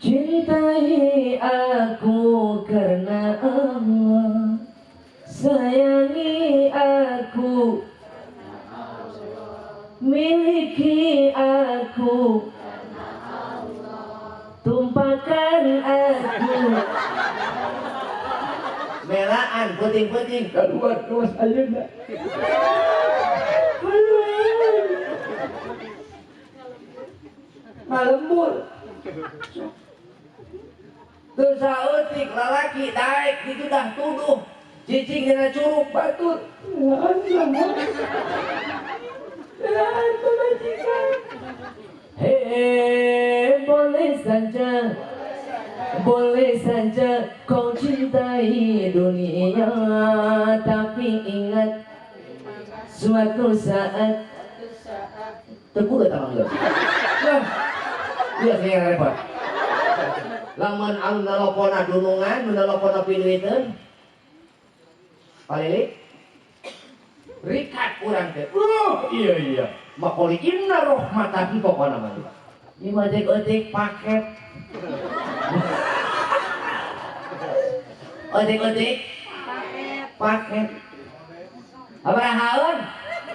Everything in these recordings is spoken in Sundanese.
Cintai aku karena Allah, sayangi aku, miliki aku, tumpahkan aku. Melaan puting-puting keluar kelas ayeuna. Malembur. Teu saeutik lalaki daek ditudah tuduh cicing dina curug batur. Hei, boleh saja kau cintai dunia, tapi ingat suatu saat terkuda tangan geus. Nah, iya sih yang repot. Lamun anu nelponna dunungan, nu nelponna piduiteun. Palili rikat urang teh. Iya iya. Makoli inna rohmatahi pokona mah. Ieu mah eutik paket. Eutik-eutik paket. Abarahaeun?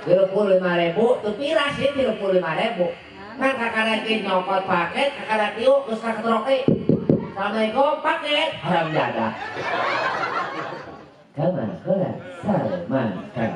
35.000 teu pira sih 35.000. Ngan kakara ge nyokot paket, kakara tiu geus kaketrok deui. Assalamualaikum paket haram jadah. Kama qala Salman Khan.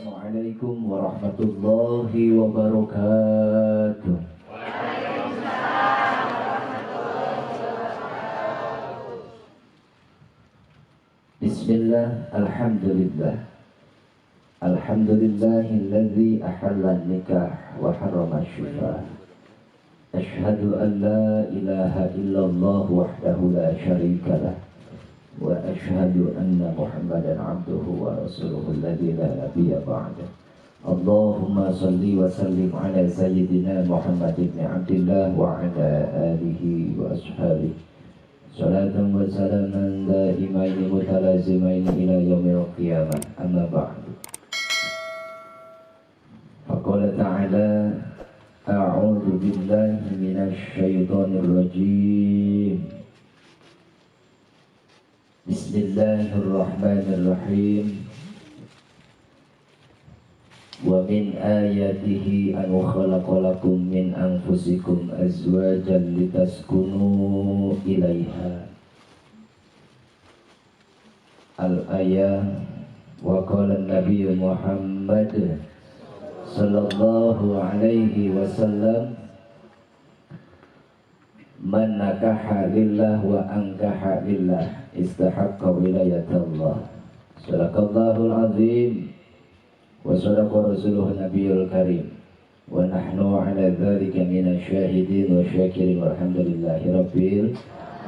Assalamualaikum warahmatullahi wabarakatuh. Bismillah, alhamdulillah. Alhamdulillahilladzi ahalla nikah wa harrama syifah. Ashhadu an la ilaha illallah wahdahu la syarika lah. Wa ashhadu anna Muhammadan abduhu wa rasuluhu alladzi la nabiyya ba'dah. Allahumma salli wa sallim ala sayyidina Muhammad ibn Abdillah wa ala alihi wa ashabihi. Salatan wa salaman daimaini mutalazimaini ila yaumil qiyamah. Amma ba'du. Faqala ta'ala, a'udzu billahi minasy syaithanir rajim. Bismillahirrahmanirrahim. Wa min ayatihi an khalaqalakum min anfusikum azwajan litaskunu ilaiha. Al-ayah. Wa qala an-nabiy Muhammad sallallahu alaihi wasallam, man nakaha lillah wa ankaha lillah istahaqqa wilayatallah. Sadaqallahul azim. Wa sadaqa rasuluhu nabiyul karim. Wa nahnu ala dzalika minasyahidin wa syakirin walhamdulillahi rabbil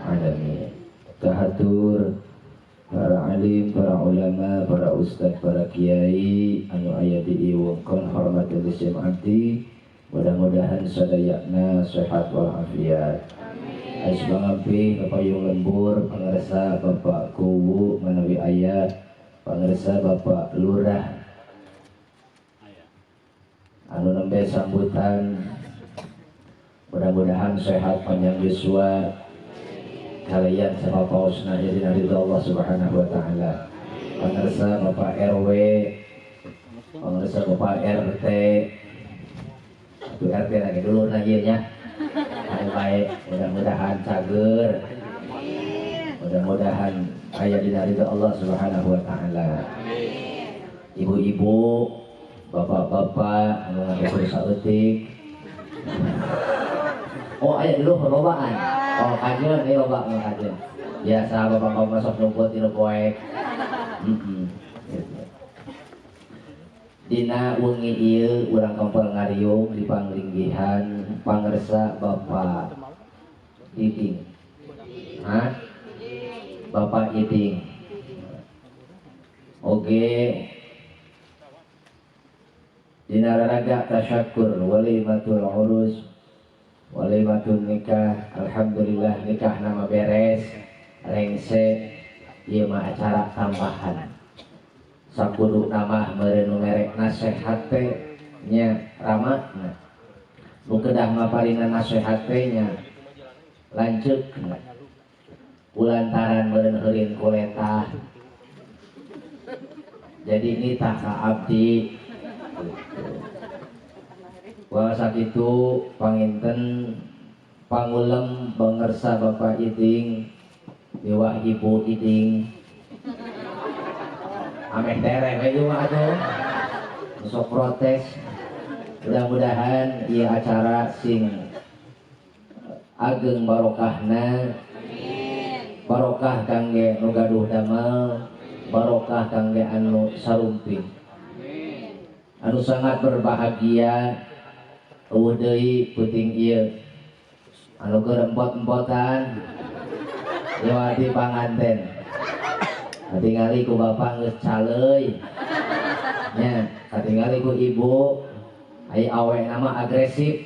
alamin. Kahatur para alim, para ulama, para ustad, para kiai anu aya di wongkon hormatil isim abdi. Mudah-mudahan sadayana sehat walafiat. Asmangampi Bapak Yung Lembur, pangersa Bapak Kuwu manawi aya, pangersa Bapak Lurah anu nembe sambutan, mudah-mudahan sehat panjang yuswa kalian sama pausna jadi ridho Allah Subhanahu wa taala. Pangersa Bapak RW, pangersa Bapak RT, itu RT lagi dulu nanya baik, mudah-mudahan cager, mudah-mudahan aya dina ridho Allah Subhanahu wa taala. Ibu-ibu, bapak-bapak anu ngadekur saeutik. Oh, aya dulu lobaan. Oh, kajeun ieu loba mah kajeun. Biasa bapak-bapak masuk numput di poek. Gitu. Dina wengi ieu urang kempel ngariung di panglinggihan pangersa Bapak Iding. Hah? Bapak Iding. Oke. Dina raraga tasyakur walimatul urus, walimatul nikah. Alhamdulillah nikah nama beres, rengse ieu mah acara tambahan. Sakudu nama meureun nu merek nasehat teh nya ramana. Nu kedah ngaparina nasehat teh nya lanceukna. Kulantaran meureun heurin kuletah. Jadi nitah ka abdi gitu. Wah sakitu panginten pangulem bangersa Bapak Iding dewa Ibu Iding ameh tereh we ieu mah atuh sok protes. Mudah-mudahan ieu acara sing ageng barokahna, barokah kangge nu gaduh damel, barokah kangge anu sarumping. Anu sangat berbahagia eueuh deui peuting ieu anu keur empot-empotan lewati panganten. Katingali ku bapak geus caleuy nya, katingali ku ibu ai awe nama agresif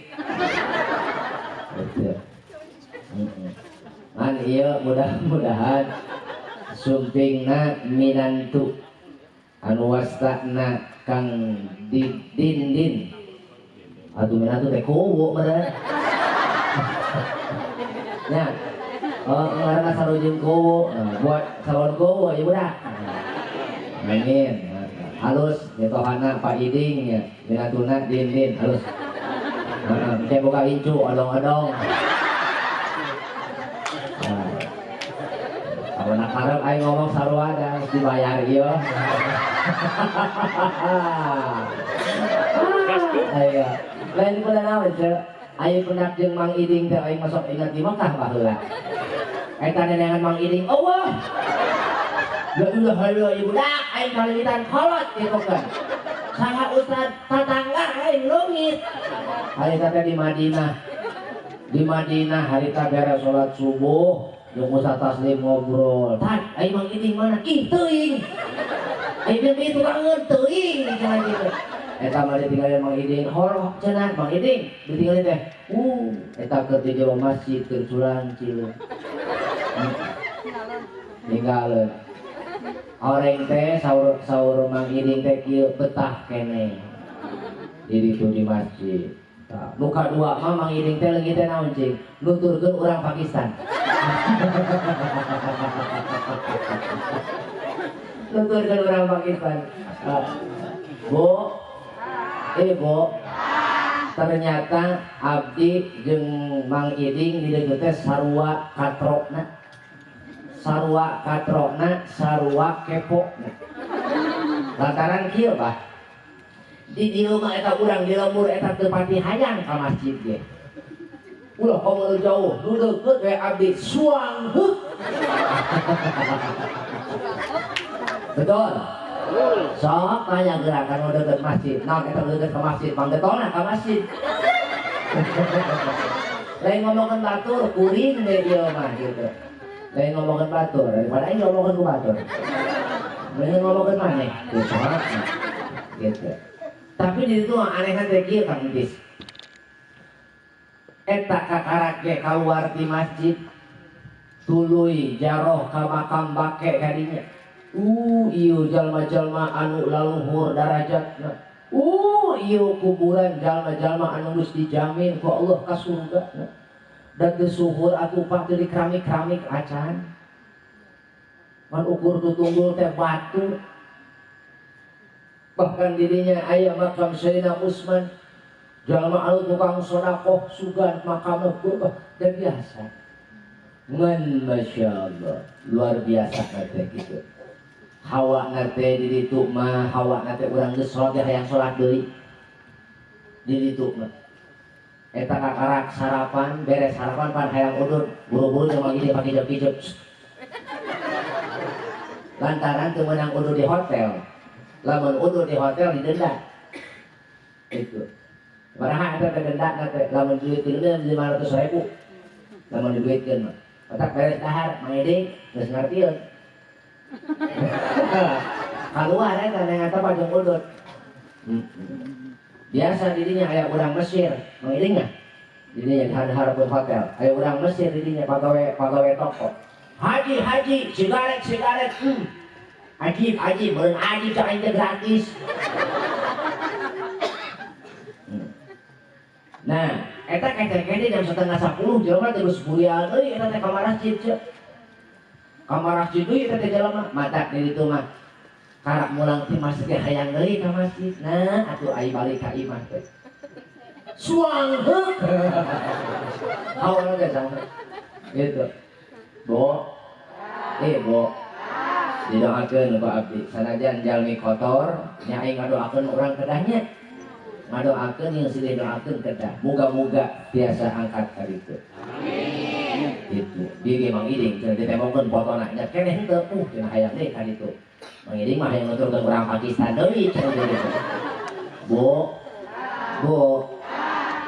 gitu. Ngan ieu mudah-mudahan sumpingna minantu anu wastana Kang Dindin atuh minantu teh kuwu meureun nya. Oh, ngaranna sarujeng kuwu, nah, buat salon kuwu ieu budak. Amin. Halus mitohana Pak Iding nya, minantuna Dindin halus. Heeh, engke boga incu odong-odong. Nah. Amun karep aing ngomong sarua da geus dibayar ieu. Ayo. Lain pun naon ceu. Ayo pendak jeung Mang Iding teh aing masuk ingat di Mekah baheula. Eta nenean Mang Iding, eueuh. Ya udah hayo ieu budak aing kaleungitan kolot kitu kan. Saha ustad tatangga aing leungit. Harita teh di Madinah. Di Madinah harita beres salat subuh jeung Ustaz Taslim ngobrol. Tad, aing Mang Iding mana? Ih teuing. Aing teh tukangeun teuing cenah kitu. Eta mah ditinggalin Mang Iding, horok cenah Mang Iding ditinggalin teh. Eta keur di jero masjid keur culang cileung. Ninggalin. Oreng teh saur saur Mang Iding teh kieu betah keneh. Di ditu di masjid. Tah, nu kadua mah Mang Iding teh leungit teh naon cing? Nuturkeun urang Pakistan. Nuturkeun urang Pakistan. Bu, Ibu, ternyata abdi jeung Mang Iding di dieu teh sarua katrokna. Sarua katrokna, sarua kepokna. Lantaran kieu bah. Di dieu mah eta urang di lembur eta teu pati hayang ka masjid ge. Ulah komo jauh, nu deukeut we abdi suang heuk. Betul. Sok tanya gerakan nu deukeut masjid. Naon eta deukeut ka masjid, panggetona ka masjid. Lain ngomongkeun batur, kuring we ieu mah gitu. Lain ngomongkeun batur, daripada aing ngomongkeun ku batur. Lain ngomongkeun maneh, gitu. Gitu. Tapi di ditu anehna teh kieu Kang Entis. Eta kakarak ge kaluar ti masjid tuluy jaroh ka makam bake kadinya. Ieu jalma-jalma anu laluhur darajatna. Ieu kuburan jalma-jalma anu geus dijamin ku Allah ka surga. Da teu suhur atuh pak teu dikeramik-keramik acan. Man ukur tutunggul teh batu. Bahkan dirinya aya makam Sayyidina Utsman. Jalma anu tukang sedekah sugan makamna gobah da biasa. Ngan masya Allah luar biasa teh kitu. Hawa nate di ditu mah hawa nate urang geus salat hayang salat deui. Di ditu mah. Eta kakarak sarapan, beres sarapan pan hayang udud, buru-buru jeung ieu pake hijab-hijab. Lantaran teu meunang udud di hotel. Lamun udud di hotel didenda. Itu. Baraha eta teh denda teh lamun duitkeun 500.000. Lamun diduitkeun mah. Otak beres dahar, Mang Iding geus ngartieun. Keluar eta neng eta pajeng udud. Biasa didinya aya urang Mesir, Mang Iding mah. Didinya di hareupeun hotel, aya urang Mesir didinya pagawe toko. Haji haji, sigaret sigaret. Ajib ajib, meureun ajib cak aing teh gratis. Nah, eta kete-kete jam 9:30 jelema teh geus burial euy eta teh ka masjid ceuk. Ka masjid deui eta teh jelema, matak di ditu mah. Karak mulang ti masjid teh hayang deui ka masjid. Nah, atuh ai balik ka imah teh. Suang heuk. Awalna teh sama. Gitu. Bo. Bo. Didoakeun ku abdi. Sanajan jalmi kotor, nya aing ngadoakeun urang kedahnya. Ngadoakeun jeung silih doakeun kedah. Muga-muga tiasa angkat ka ditu. Amin. Gitu. Dieu ge Mang Iding cenah ditembongkeun fotona nya keneh henteu. Cenah hayang deui ka ditu. Mang Iding mah hayang nuturkeun urang Pakistan deui cenah gitu. Bo. Bo.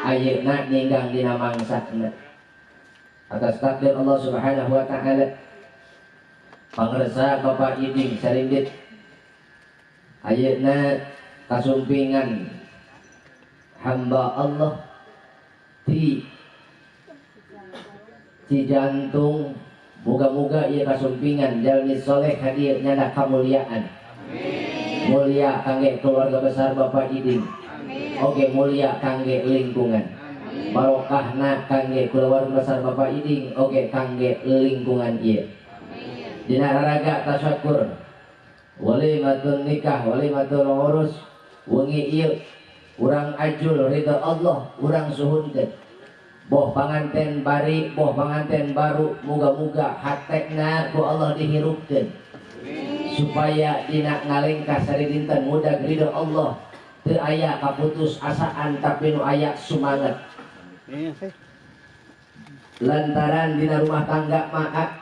Ayeuna ninggang dina mangsana. Atas takdir Allah Subhanahu wa taala. Pangersa Bapak Iding Sarindit ayeuna kasumpingan hamba Allah di Cijantung, muga-muga ieu kasumpingan jalmi soleh hadir nyanda kamuliaan. Amin. Mulia kangge keluarga besar Bapak Iding. Amin. Oke mulia kangge lingkungan. Amin. Barokahna kangge keluarga besar Bapak Iding, oke kangge lingkungan ieu. Dina raraga tasyakur walimatun nikah walimatul urus wengi ieu urang ajul ridha Allah urang suhunkeun boh panganten bari boh panganten baru muga-muga hatena ku Allah dihirupkeun supaya dina ngalengkah saridinten mudag ridha Allah teu aya kaputus asaan tapi nu aya sumanget lantaran dina rumah tangga maaf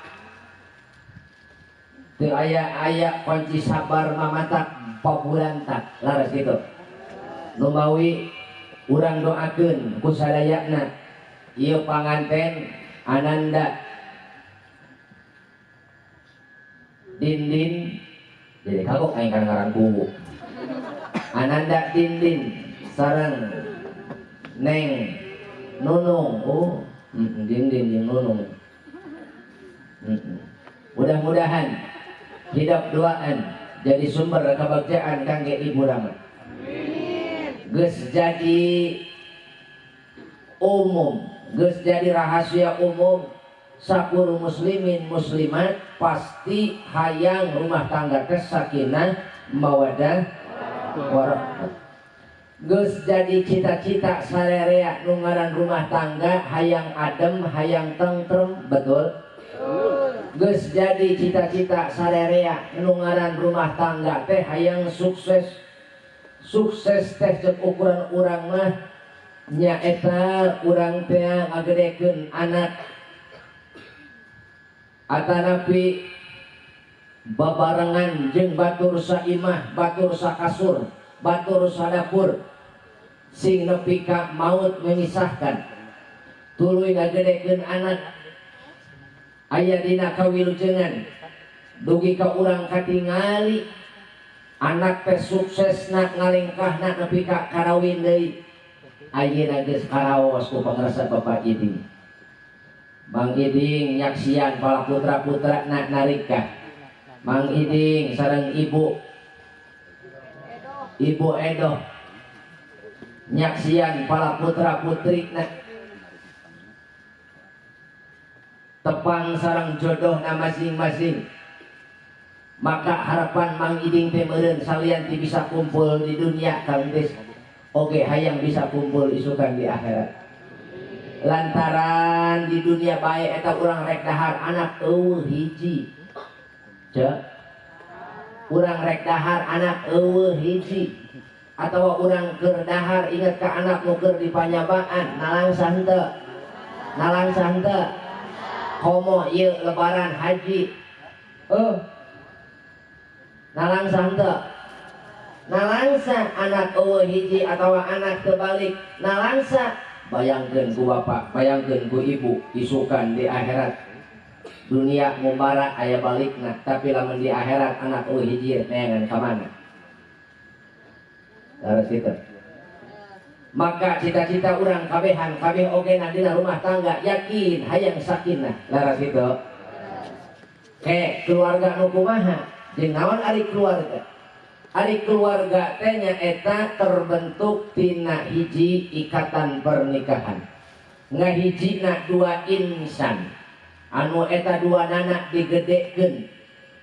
teu aya-aya kunci sabar mamatak pabulantak laras gitu numawi urang doakeun ku sadayana ieu panganten Ananda Dindin jadi kagok aing kana ngaran kuwu Ananda Dindin sareng Neng Nunung oh Dindin jeung Nunung mudah-mudahan hidup duaan jadi sumber kebagjaan kangge Ibu Rama. Geus jadi umum, geus jadi rahasia umum sakur muslimin muslimat pasti hayang rumah tangga teh sakinah mawadah warahmah. Geus jadi cita-cita sarerea nu ngaran rumah tangga hayang adem, hayang tentrem, betul? Geus jadi cita-cita sarerea nu ngaran rumah tangga teh hayang sukses. Sukses teh cek ukuran urang mah nyaeta urang teh ngagedekeun anak atanapi babarengan jeung batur saimah, batur sakasur, batur sadapur sing nepi ka maut memisahkan. Tuluy ngagedekeun anak aya dina kawilujengan dugi ka urang katingali anak teh suksesna ngalengkahna nepi ka karawin deui. Ayeuna geus karaos ku pangrasa Bapak Iding. Mang Iding nyaksian para putra-putra na narikah. Mang Iding sareng Ibu Ibu Edoh nyaksian para putra-putri na tepang sareng jodohna masing-masing. Maka harapan Mang Iding teh meureun salian ti bisa kumpul di dunia Kang Tis. Oke hayang bisa kumpul isukan di akhirat. Lantaran di dunia bae eta urang rek dahar anak eueuh hiji. Ceuk. Urang rek dahar anak eueuh hiji. Atawa urang keur dahar inget ka anak nu keur di panyabaan nalangsa henteu. Nalangsa henteu. Komo ieu lebaran haji. Nalangsa henteu. Nalangsa anak eueuh hiji atawa anak kebalik nalangsa. Bayangkeun ku bapak, bayangkeun ku ibu isukan di akhirat. Dunia mubarak aya balikna, tapi lamun di akhirat anak eueuh hiji neangan ka mana? Harus gitu. Maka cita-cita urang kabehan kabeh oge dina rumah tangga yakin hayang sakinah, laras kitu? Ke keluarga nu kumaha jeung naon ari keluarga? Ari keluarga teh nyaeta terbentuk tina hiji ikatan pernikahan, ngahijina dua insan anu eta dua nana digedekeun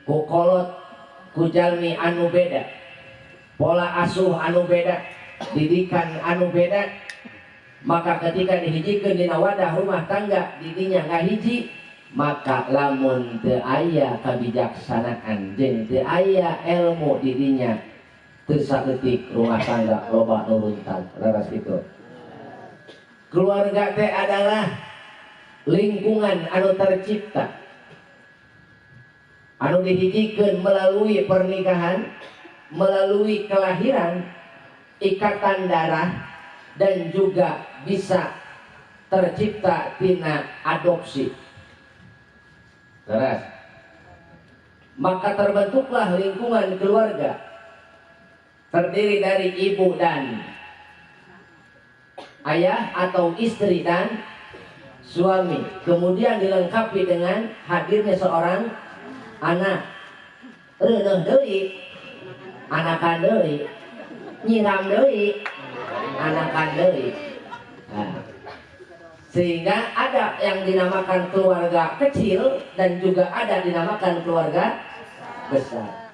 ku kolot, ku jalmi anu beda, pola asuh anu beda, didikan anu beda. Maka ketika dihijikeun dina wadah rumah tangga, didinya ngahiji, maka lamun teu aya kabijaksanaan jeung teu aya ilmu didinya, teu saeutik rumah tangga loba nu runtag. Leres kitu? Keluarga teh adalah lingkungan anu tercipta, anu dihijikeun melalui pernikahan, melalui kelahiran, ikatan darah, dan juga bisa tercipta tina adopsi. Terus maka terbentuklah lingkungan keluarga terdiri dari ibu dan ayah atau istri dan suami, kemudian dilengkapi dengan hadirnya seorang anak. Reuneuh deui, anakan deui, nyiram deui, anakan deui. Nah, sehingga ada yang dinamakan keluarga kecil dan juga ada dinamakan keluarga besar.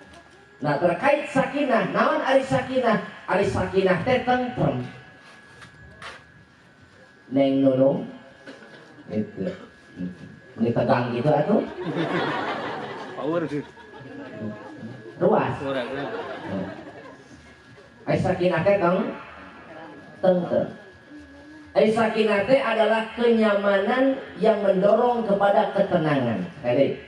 Nah, terkait sakinah, naon ari sakinah? Ari sakinah teh tentrem. Neng Nunung itu ini tegang gitu atuh. Power sih. Ruas. Kurang. Ari sakinah teh tentrem. Ari sakinah teh adalah kenyamanan yang mendorong kepada ketenangan. Jadi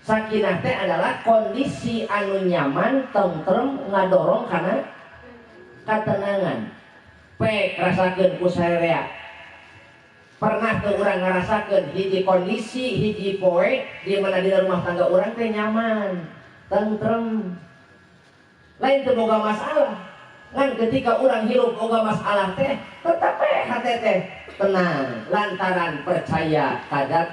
sakinah teh adalah kondisi anu nyaman, tentrem, ngadorong kana ketenangan. Pek rasakeun ku sarerea. Pernah tuh urang ngerasakeun hiji kondisi, hiji poe di mana di rumah tangga urang teh nyaman, tentrem, lain teu boga masalah, ngan ketika urang hirup boga masalah teh tetep we hate teh tenang lantaran percaya ka Zat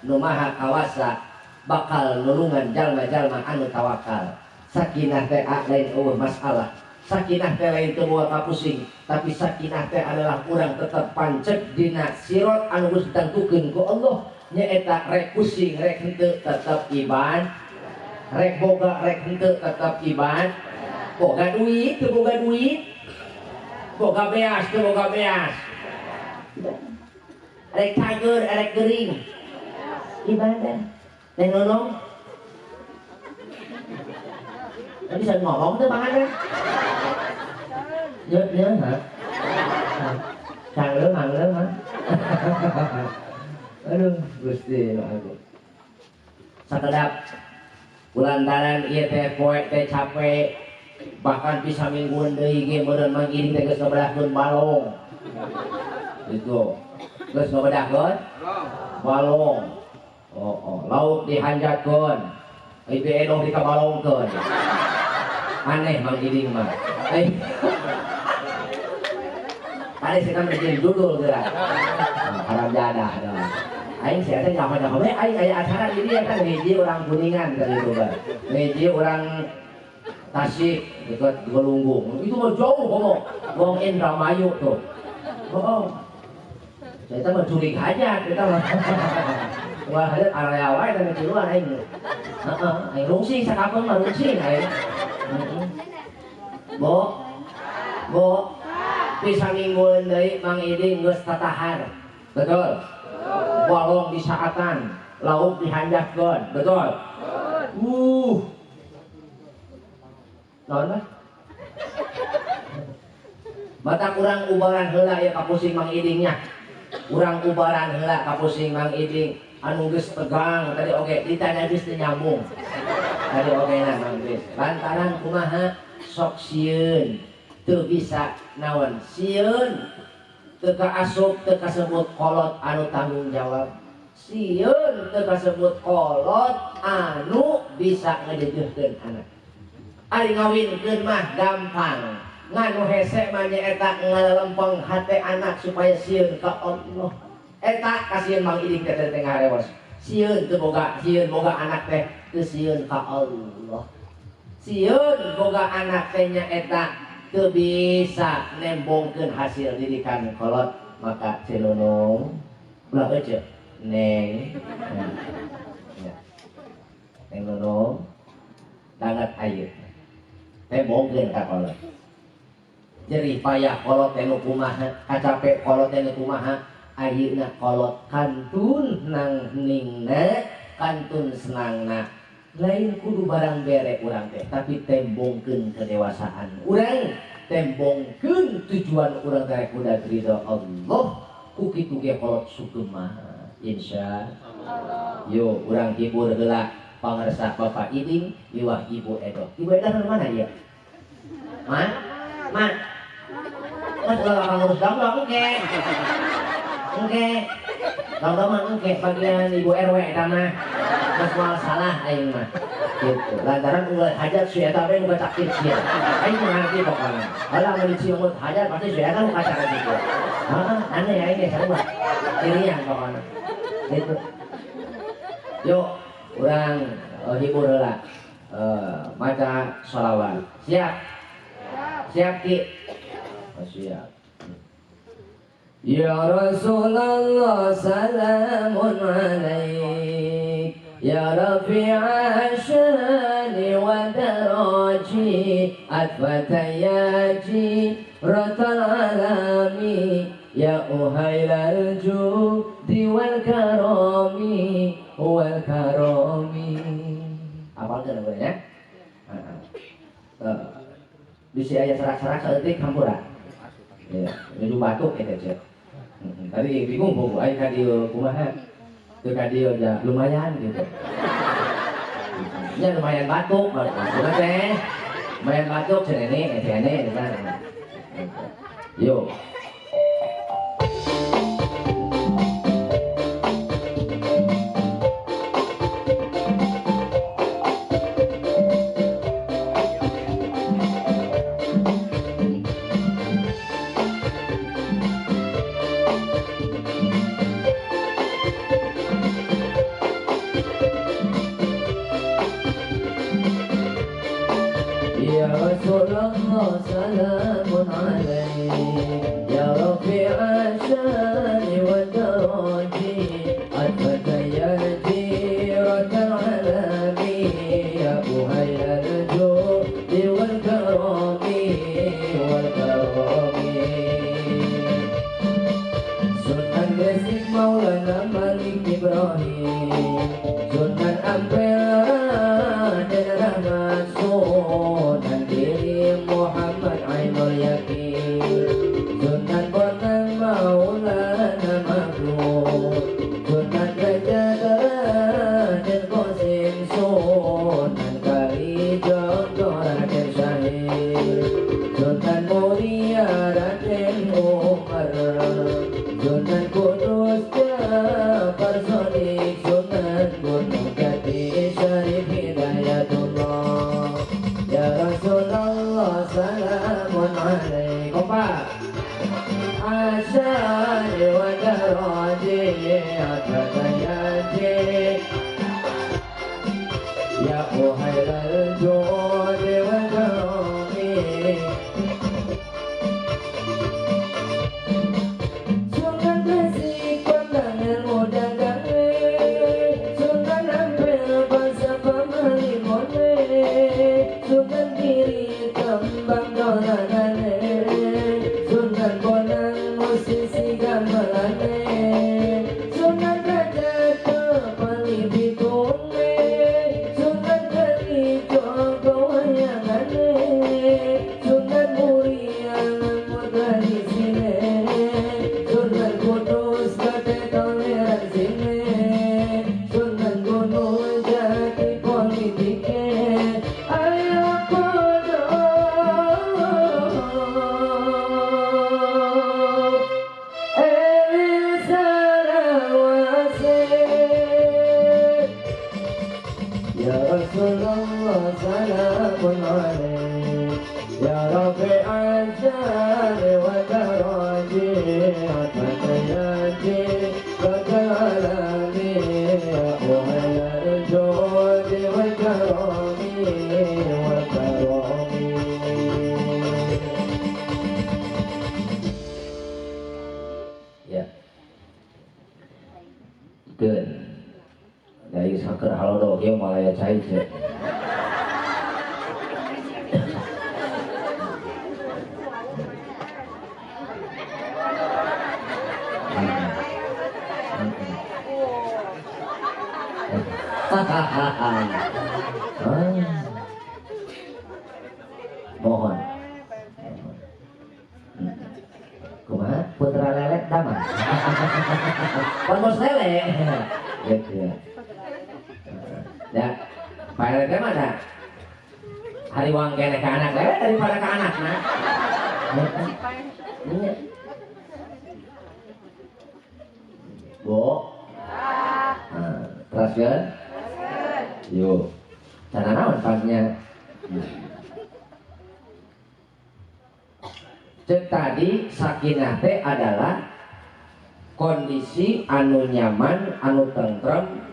nu maha kawasa bakal nulungan jalma-jalma anu tawakal. Sakinah teh lain euweuh masalah, sakinah teh lain teu boga kapusing, tapi sakinah teh adalah urang tetep pancet dina sirot anu geus ditentukeun ku Allah, nyaeta rek pusing rek henteu tetep ibadah, rek boga rek henteu tetep ibadah, boga duit teu boga duit, boga beas teu boga beas, rek cager rek gering, ibadah. Neng Nunung bisa ngomong tuh, Bang Andre. Nhớ nhớ hả? Sang lớn hàng lớn hả? Aduh, Gusti aku. Sakedap kulantaran ieu teh poe teh capek, bahkan bisa mingguan deui ge meureun Mang Iding teh geus ngabedahkeun balong. Itu. Geus ngabedahkeun balong. Oh, lauk dihanjatkeun. Ieu edoh dikabalongkeun. Aneh Mang Iding mah. Eh. Tadi saya bikin judul geura. Haram jadah dong. Aing sih teh nyaho-nyaho we aing aya acara di dieu kan, hiji orang Kuningan tadi itu, Bang. Hiji orang Tasik dekat Galunggung. Itu mah jauh ngomong. Wong Indramayu tuh. Oh. Saya mah curiga aja kita mah. Wah, ada area wae dan ciluan aing. Heeh, aing rungsing sakapeung mah, rungsing aing. Heeh. Bo. Bo. Bisa mingguan deui Mang Iding geus tatahar. Betul. Balong di saatan, lauk dihanjatkeun. Betul. Naon mah? Mata kurang ubaran heula ya kapusing Mang Idingnya. Urang ubaran heula kapusing Mang Iding anu geus tegang tadi oge ditanya geus teu nyambung. Tadi oge na Mang geus. Lantaran kumaha sok sieun teu bisa naon, sieun teu kaasup, teu kasebut kolot anu tanggung jawab, sieun teu kasebut kolot anu bisa ngejejeuhkeun anak. Ari ngawinkeun mah gampang. Ngan nu hese mah nyaeta ngalelempeng hate anak supaya sieun ka Allah. Eta kasieun Mang Iding teh teh ngarewas. Sieun teu boga, sieun boga anak teh teu sieun ka Allah. Sieun boga anak teh nyaeta teu bisa nembongkeun hasil didikan kolot, maka celonong ulah euceu neng. Ya. Neng nunung danget ayeuna. Tembongkeun ka kolot. Jerih payah kolot teh nu kumaha, kacape kolot teh nu kumaha, ayeuna kolot kantun nang ningna, kantun senangna. Lain kudu barang bere urang teh, tapi tembongkeun kedewasaan urang, tembongkeun tujuan urang teh kudu ridho Allah, ku kitu ge kolot sugema insya Allah. Yo urang hibur heula pangersa Bapak Iding miwah Ibu Edo. Ibu Edo dari mana ya? Ma? Ma? Mas ulah pangurus dongdong engke. Engke. Dongdong mah engke bagian Ibu RW eta mah. Mas moal salah aing mah. Gitu. Lantaran ulah hajat si eta we nu kacak sia. Aing mah ngerti pokona. Halah mun diciumut hajat pasti si eta nu kacak kitu. Heeh, aneh aing ge sarua. Cirian pokona. Gitu. Yuk, urang hibur heula. Maca sholawat. Siap? Siap Ki? Oh, siap. Ya Rasulullah salamun alaik, ya rafi'a syani wa daraji, atfata ya jiratal alami, ya uhailal judi wal karami wal karami. Apal teu ya? Bisi aya serak-serak saeutik hampura. Ya, menuju batuk eta cek. Tadi bingung bu, aing ka dieu kumaha? Teu ka dieu ja lumayan gitu. Nya lumayan batuk maksudna teh. Lumayan batuk cenah ini, cenah ini kan. Yo. Ya Rasulullah salamun alaik, ya rafi'a syani wa daraji, atfata ya jiratal alami, ya uhailal judi wal karami wal karami. Sunan Gresik Maulana Malik Ibrahim, Sunan Ampel Raden Rahmat, Sunan Giri Muhammad Ainul Yakin, Sunan Bonang Maulana Mahmud, Sunan Gajah Raden Qasim, Sunan Kalijogo Raden Syahid, Sunan Muria Raden Umar, Sunan Kudus Ja'far Shadiq, Sunan Gunung Jati Syarif Hidayatullah. Ya Rasulullah salamun alaik. Kompak. Asyari wa daraji atatayaji, ya uhailal judi wal karami. Sunan Gresik pandang ilmu dagange, Sunan Ampel bangsa pamalimone, Sunan Giri kembang dolanane, Sunan Bonang musisi gamelane, Sunan Derajat Tokyo malah ya cai cek. Mohon. Kumaha putra lele damang. Pan bos lele. Gitu ya. Ya, Pak RT mana? Hari uang kene ke anak lele daripada ke anak nah. Bu. Teraskeun? Yo. Cara naon pasnya? Cek tadi sakinah teh adalah kondisi anu nyaman, anu tentrem,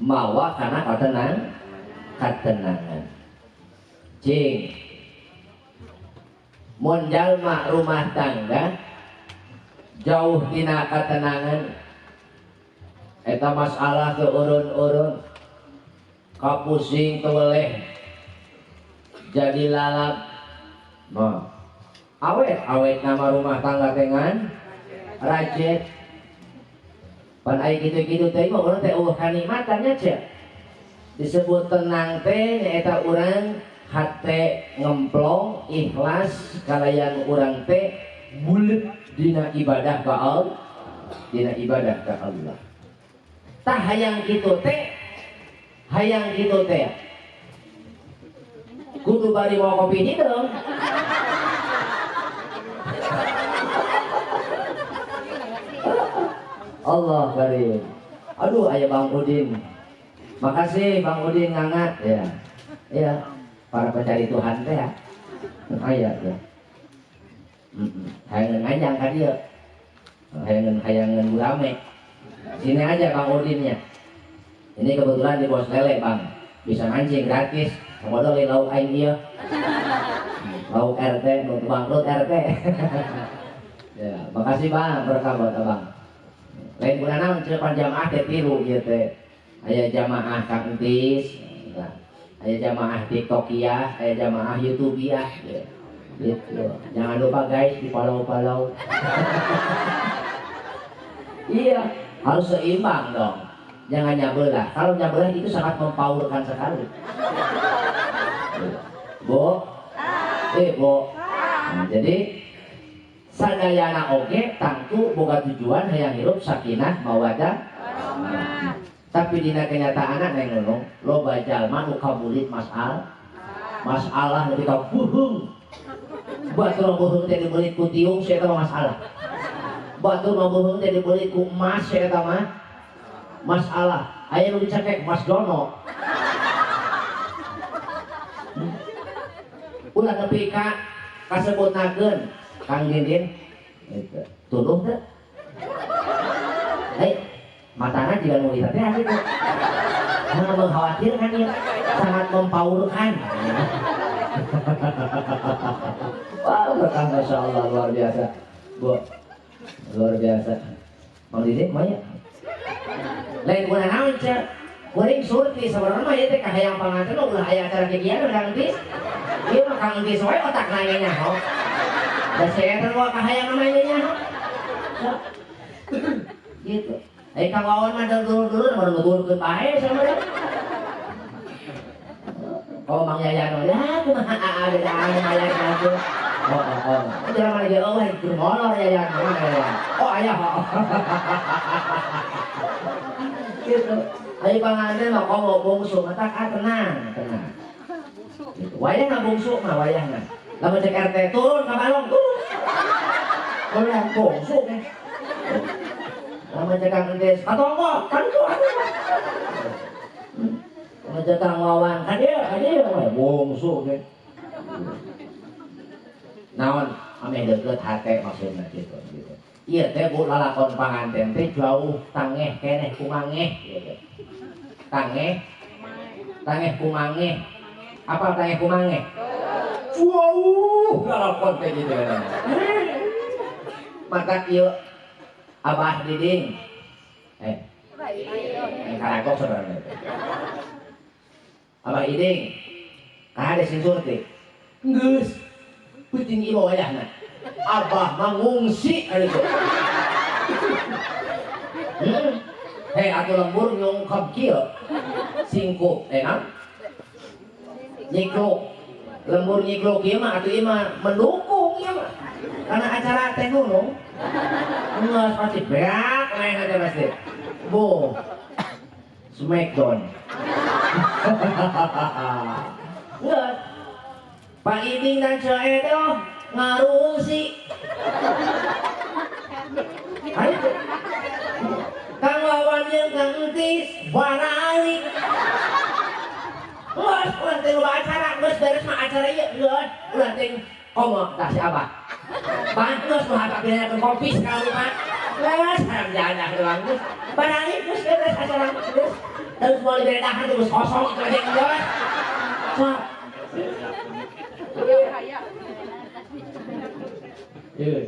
mawa kana katenangan. Cing. Mun jalma rumah tangga jauh tina katenangan, eta masalah ke urun-urun, kapusing teweleh, jadi lalap. Nah, awet nama rumah tangga dengan rajet. Pan ai kitu-kitu teh mah urang teh eueuh kanikmatannya cek. Disebut tenang teh nyaeta urang hate ngemplong ikhlas kalayan urang teh bulet dina ibadah ka Allah, dina ibadah ka Allah. Tah hayang kitu teh, hayang kitu teh kudu bari mau kopi hideung. Allah karim. Aduh, ayah Bang Udin. Makasih Bang Udin ngangat ya. Iya, para pencari Tuhan teh ya. Aya ya. Hayangan nganjang ka dieu. Hayangan rame. Sini aja Bang Udinnya. Ini kebetulan di Bos Lele, Bang. Bisa mancing gratis. Modal lauk aing ieu. Lauk RT, nu bangkrut RT. Ya, makasih Bang, berkah buat Abang. Lain guna naon cepan jamaah teh tilu ieu teh. Aya jamaah Kang Entis, aya jamaah TikTokiah, aya jamaah YouTubeah gitu. Jangan lupa guys di follow-follow. Iya, harus seimbang dong. Jangan nyabelah. Kalau nyabelah itu sangat mempaurkan sekali. Bu, Bu. Nah, jadi sadayana oge tangtu boga tujuan hayang hirup sakinah mawadah. Tapi dina kenyataanna neng nunung loba jalma nu kabulit masalah lebih ka buhung. Batur buhung teh dibelit ku tiung sia eta mah masalah. Batur buhung teh dibelit ku emas sia eta mah masalah. Aya nu dicekek Mas Dono. Ulah nepi ka kasebutnakeun Kang Dindin gitu. Tuduh teh. Eh, matana jiga nu lihat teh gitu. Sangat mengkhawatirkan ya, sangat mempaurkan. Wah, berkah Masya Allah luar biasa. Bu, luar biasa. Mang Dindin mah ya. Lain guna naon cek. Kuring surti sebenarnya mah ieu teh kahayang panganten mah ulah aya acara kikian Kang Entis. Ieu mah Kang Entis wae otakna nya nyaho. Da si eta mah kahayang namanya nyaho. Gitu. Ai Kang Wawan mah dulur-dulur mah nuturkeun bae saeureun. Oh Mang Yayan ya kumaha ada anu aya anu. Oh oh. Jangan lagi eueuh keur molor Yayan mana Yayan. Oh aya. Gitu. Ayo panganten mah komo bungsu mata ah tenang, tenang. Gitu. Wayahna bungsu mah wayahna. Lamun cek RT turun ka balong turun. Ulah bungsu teh. Lamun cek Kang Entis ka tonggo, kan itu atuh. Lamun cek Kang Wawan ka dieu bungsu teh. Naon ameh deukeut hate maksudna gitu gitu. Iya teh bu lalakon panganten teh jauh tangeh keneh kumangeh gitu. Tangeh tangeh kumangeh. Apa tangeh kumangeh? Wow, lalakon teh gitu kan. Mata ieu Abah Diding. karagok saudara. Abah Iding, kahade sing surti. Geus, peuting ieu wayahna. Abah mangungsi ari teh. Hei atuh lembur nyungkep kieu. Singkup, naon? Nyikluk. Lembur nyikluk ieu mah atuh ieu mah mendukung ieu mah. Karena acara teh nunung. Geus pasti beak lain aja pasti. Bo. Smackdown. Geus. Pak Iding dan Ceu Edo ngarusi. Ayo. Kang Wawan jeung Kang Entis baralik. Geus ulah teh loba acara, geus beres mah acara ieu geus. Ulah teh komo tah si Abah. Bang geus nu hak pilihkeun kopi sekali mah. Geus haram jadah doang geus. Baralik geus beres acara geus. Terus mau dibere dahar geus kosong itu aja geus. Sok. Iya.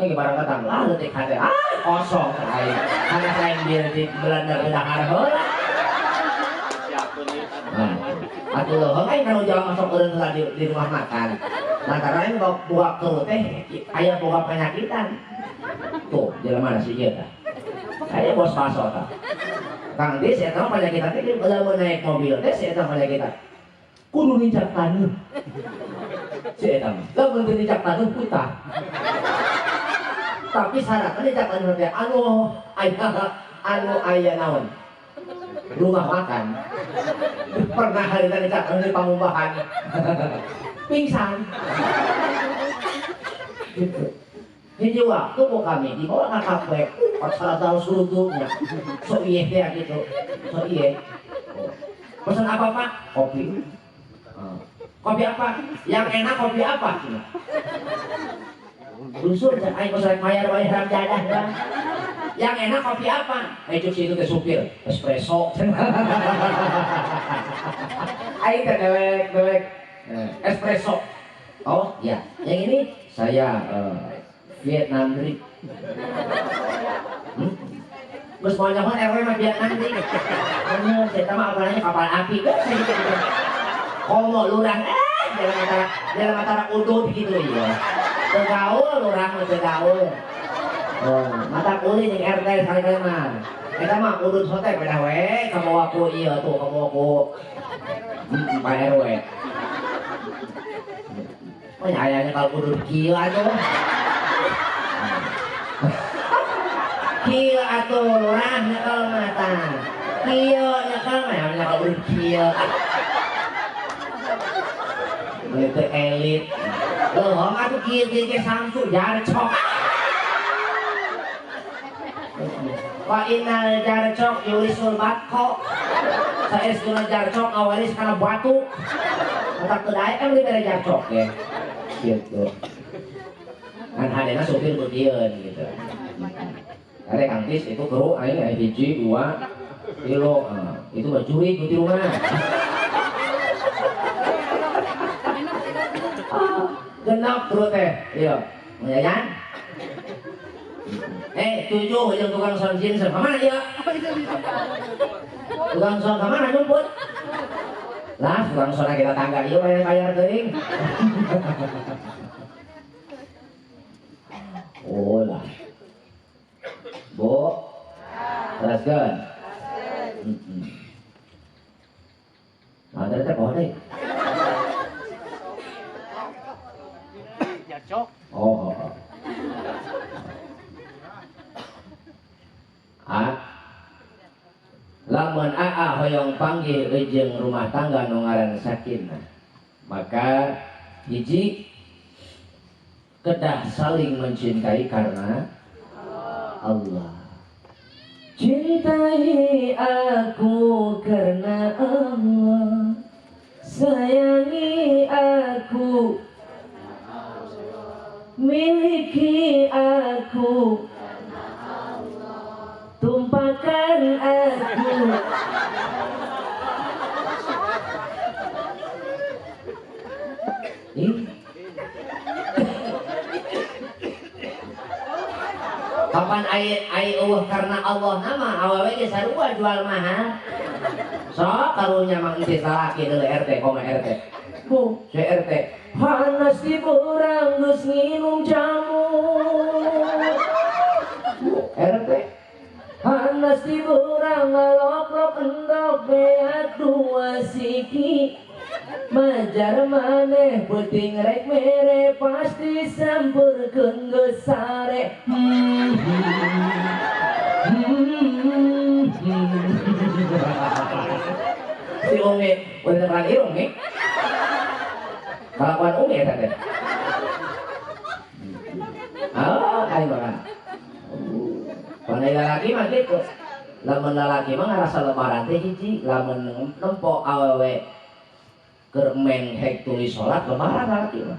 Ayo barang datang lah leutik hate. Ah, kosong aing. Karena saya bir di Belanda ke dahar heula. Atuh leuheung aing kana jalan masuk eureun heula di rumah makan. Lantaran aing boga keureuh teh aya boga penyakitan. Tuh, jelema mana si ieu tah. Aya bos baso tah. Kang Dis eta mah penyakitan teh lamun naik mobil teh si eta penyakitan. Kudu nincak taneuh. Si eta mah. Lamun teu nincak taneuh putah. Tapi syaratnya nincak taneuh teh anu aya naon? Rumah makan. Pernah hari tadi nincak taneuh di Pangumbahan. Pingsan. Gitu. Hiji waktu mau kami dibawa ke kafe, salah tahu surutnya. So iye teh gitu. So iye. Pesan apa, Pak? Kopi. Kopi apa? Yang enak kopi apa? Unsur aing kos rek mayar wae haram jadah lah. Yang enak kopi apa? Cuk si itu teh supir, espresso. Aing teh dewek-dewek espresso. Oh, ya. Yang ini saya Vietnam drink. Geus moal nyaho RW mah Vietnam drink. Anu saya mah apalanya kapal api. Komo lurah jalan antara udut gitu ya. Teu gaul lurah mah teu gaul. Oh, mata kulin jeung RT sekali-kali mah. Eta mah udut sote pedah we kabawa ku ieu tuh kabawa ku Pak RW. Oh, ayahnya kalau udut kieu atuh. Kieu atuh lurah nyekel mata. Kieu nyekel mah nyekel udut kieu. Itu elit. Leuhong atuh kieu kieu Samsu jarcok. Wa innal jarcok yurisul batko. Saestuna jarcok ngawaris kana batu. Otak teu daek kan dibere jarcok ge. Gitu. Kan hadena supir begieun gitu. Ada Kang Tis itu kru aing aya hiji 2 kilo. Itu mah jurig di rumah. Genap kru teh. Iya. Yayan. 7 jeung tukang sound system. Ka mana ieu? Tukang sound ka mana nyumput? Lah, tukang sound kita tangga ieu bayar-bayar teuing. Oh lah. Bu. Teraskeun. Heeh. Nah, tadi teh poho deui. Jarcok. Oh. Ah. Lamun aa hoyong panggih jeung rumah tangga nu ngaran sakinah, maka hiji kedah saling mencintai karena Allah. Cintai aku karena Allah, sayangi aku, miliki aku, tumpahkan aku. Ih. Kapan ai eueuh karena Allah nama awewe ge sarua jual mahal. Sok karunya mah geus salaki deui RT koma RT. Bu, si RT. Hanas di beurang geus nginum jamu. Bu, RT. Hanas di beurang ngaloprok endok beak dua siki. Majar maneh peuting rek mere pasti sampeurkeun geus sare. Si Umi udah terang irung nih. Kelakuan Umi ya teh. Ah, ayo makan. Pandai lalaki mah gitu. Lamun lalaki mah ngarasa lebaran teh hiji, lamun nempo awewe keur men hek tulis salat lebaran lalaki mah.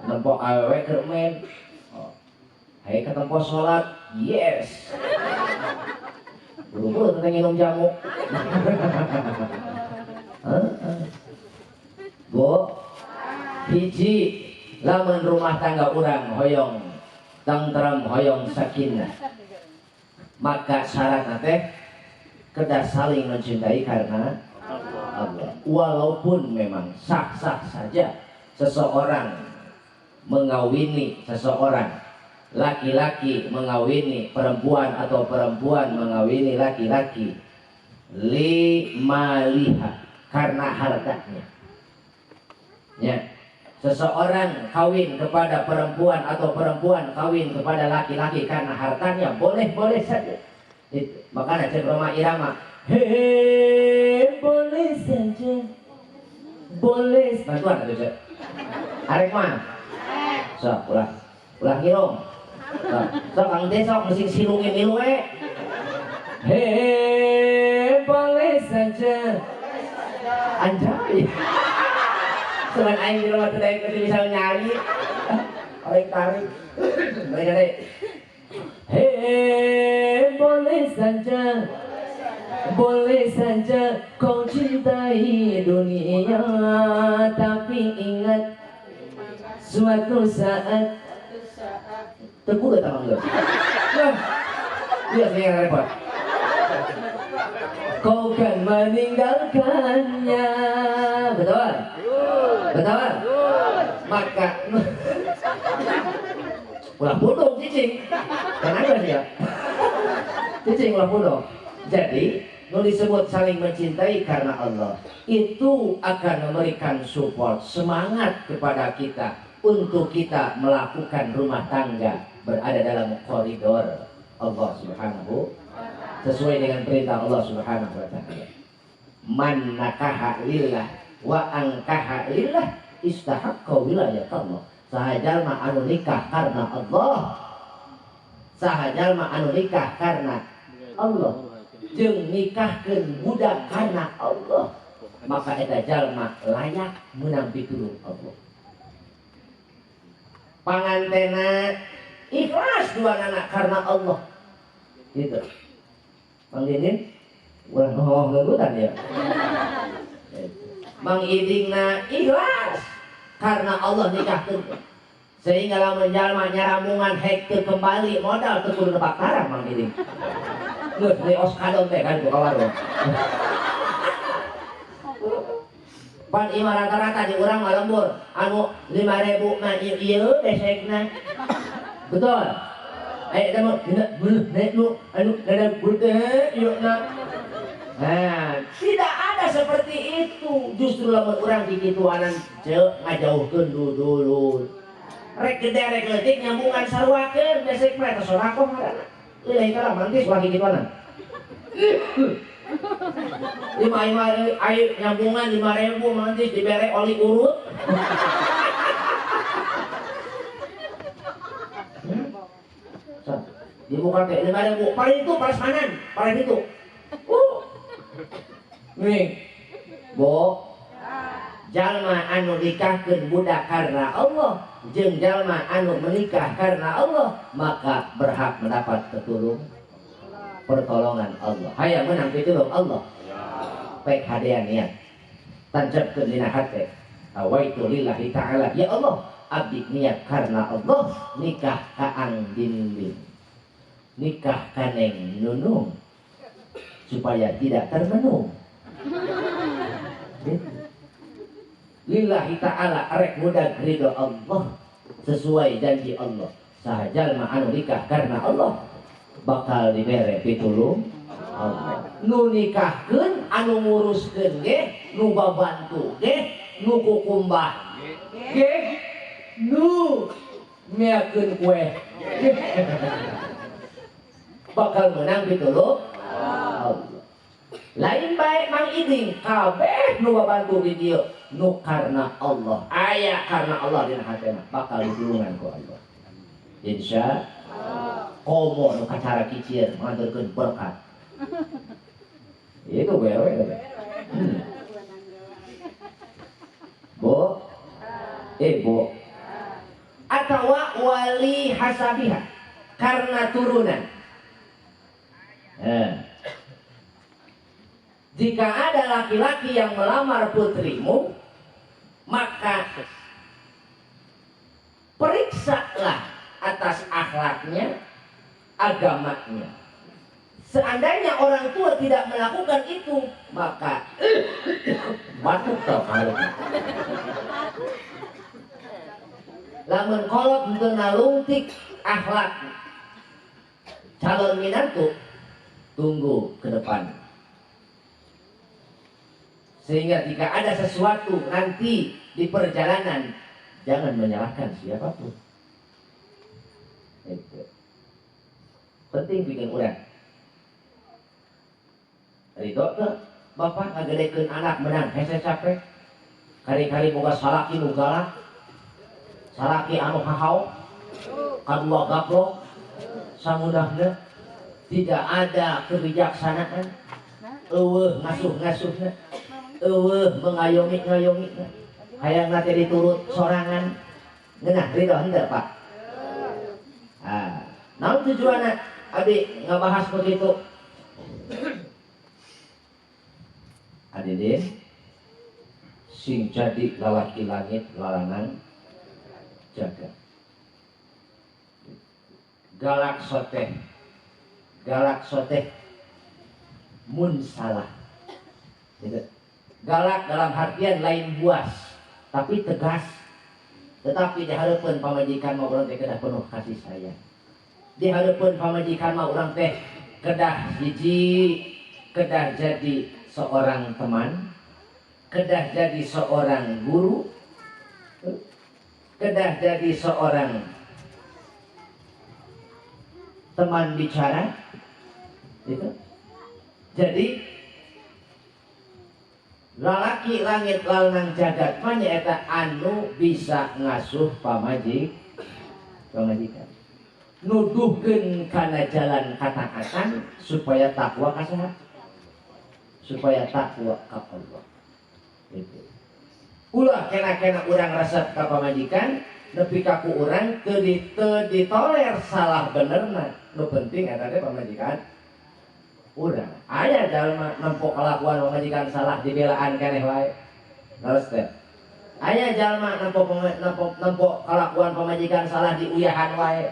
Nempo awewe keur men. Oh. Hek ketempo salat, yes. Buru-buru teh nginum jamu. Bu, hiji lamun rumah tangga urang hoyong tangteram hoyong sakinah, maka syaratna teh kedah saling mencintai karena Allah. Walaupun memang sah-sah saja seseorang mengawini seseorang, laki-laki mengawini perempuan atau perempuan mengawini laki-laki limaliha karena hartanya. Ya, seseorang kawin kepada perempuan atau perempuan kawin kepada laki-laki karena hartanya boleh-boleh saja. Itu. Makanya cek Rhoma Irama, he boleh saja, boleh. Bantuan atuh cek. Arek mah. Sok ulah, ulah ngirung. Sok, sok Kang Teh sok mesti silungi milu we. He boleh saja. Anjay. Selain aing di rumah teh teu bisa nyanyi. Paling tarik. Mereka teh. He boleh saja. Boleh saja kau cintai dunia, tapi ingat suatu saat teu kudu tamang geus. Nah, iya sih yang repot. Kau kan meninggalkannya. Betul? Betul? Maka ulah pundung cicing. Kenapa sih ya? Cicing ulah pundung. Jadi, nu disebut saling mencintai karena Allah itu akan memberikan support semangat kepada kita untuk kita melakukan rumah tangga berada dalam koridor Allah Subhanahu sesuai dengan perintah Allah Subhanahu wa taala. Man nakaha lillah wa ankaha lillah istahaqqa wilayat Allah. Saha jalma anu nikah karena Allah, saha jalma anu nikah karena Allah jeung nikahkeun budak karena Allah, maka eta jalma layak meunang pitulung Allah. Pangantena ikhlas dua anak karena Allah. Gitu. Mang Dinin ulah ngomong gegutan ya. Mang Idingna ikhlas karena Allah nikahkeun. Sehingga lamun jalma nyarambungan hek teu kembali modal teu kudu nebak karang Mang Iding. Geus beli oskadon teh kan ku ka warung. Pan ieu mah rata-rata di urang mah lembur anu 5.000 mah ieu besekna. Betul. Eta mah dina beuh nu anu dada gede ieu na. Nah, tidak ada seperti itu. Justru lamun urang dikituanan ceuk ngajauhkeun dulur. Rek gede rek leutik nyambungan saruakeun besek mah eta sorakoh ngaranna. Lillahi taala mantis wah kikituanan. Lima lima air nyambungan 5.000 mantis dibere oli urut. Di muka teh 5.000 paling itu prasmanan, paling itu. Nih, Bo, jalma anu nikahkeun budak karena Allah, jeung jalma anu menikah karena Allah, maka berhak mendapat pertolongan Allah. Hayang menang pitulung Allah. Pek hadean niat. Tancapkeun dina hate. Nawaitu lillahi ta'ala. Ya Allah, abdi niat karena Allah nikah ka Ang Dinding, nikah ka Neng Nunung supaya tidak termenung. Gitu. Lillahi ta'ala rek mudah ridho Allah sesuai janji Allah. Saha jalma anu nikah karena Allah bakal dibere pitulung Allah. Nu nikahkeun, anu nguruskeun ge, nu babantu ge, nu kukumbah ge, nu miakeun kue ge. Bakal menang pitulung Allah. Lain baik Mang Iding kabeh nu babantu di dieu nu karena Allah, aya karena Allah dina hatena bakal ditulungan ku Allah. Insya Allah. Komo nu kacara kicir nganturkeun berkat. Itu bewe. Bo, bo. Atawa wali hasabiha karena turunan. Jika ada laki-laki yang melamar putrimu, maka periksalah atas akhlaknya, agamanya. Seandainya orang tua tidak melakukan itu, maka batuk tau kalau. Lamun kolot henteu nalungtik akhlak calon minantu, tunggu ke depan. Sehingga jika ada sesuatu nanti di perjalanan, jangan menyalahkan siapapun. Itu penting bikin urang. Ridho teu bapak ngagedekeun anak menang hese capek. Kari-kari boga salaki nu galak, salaki anu hahau, kadua gaplok, samudahna tidak ada kebijaksanaan, eueuh ngasuh-ngasuhna, eueuh mengayomi-ngayomina, hayangna teh diturut sorangan. Ngeunah ridho henteu Pak? Ah, naon tujuanna abdi ngabahas begitu? Adidin sing jadi lalaki langit lalangan jaga. Galak soteh, galak soteh mun salah. Gitu. Galak dalam artian lain buas, tapi tegas. Tetapi di hareupeun pamajikan mah urang teh kedah penuh kasih sayang. Di hareupeun pamajikan mah urang teh kedah hiji, kedah jadi seorang teman, kedah jadi seorang guru, kedah jadi seorang teman bicara, gitu. Jadi lalaki langit lanang jagat mah nyaeta anu bisa ngasuh pamajikan, nuduhkeun kana jalan kataatan supaya takwa ka saha? Supaya takwa ka Allah. Gitu. Ulah kena-kena urang resep ka pamajikan nepi ka ku urang teu ditoler salah benerna. Nu penting eta teh pamajikan urang. Aya jalma nempo kalakuan pamajikan salah dibelaan keneh wae. Leres teh. Aya jalma nempo kalakuan pamajikan salah diuyahan wae.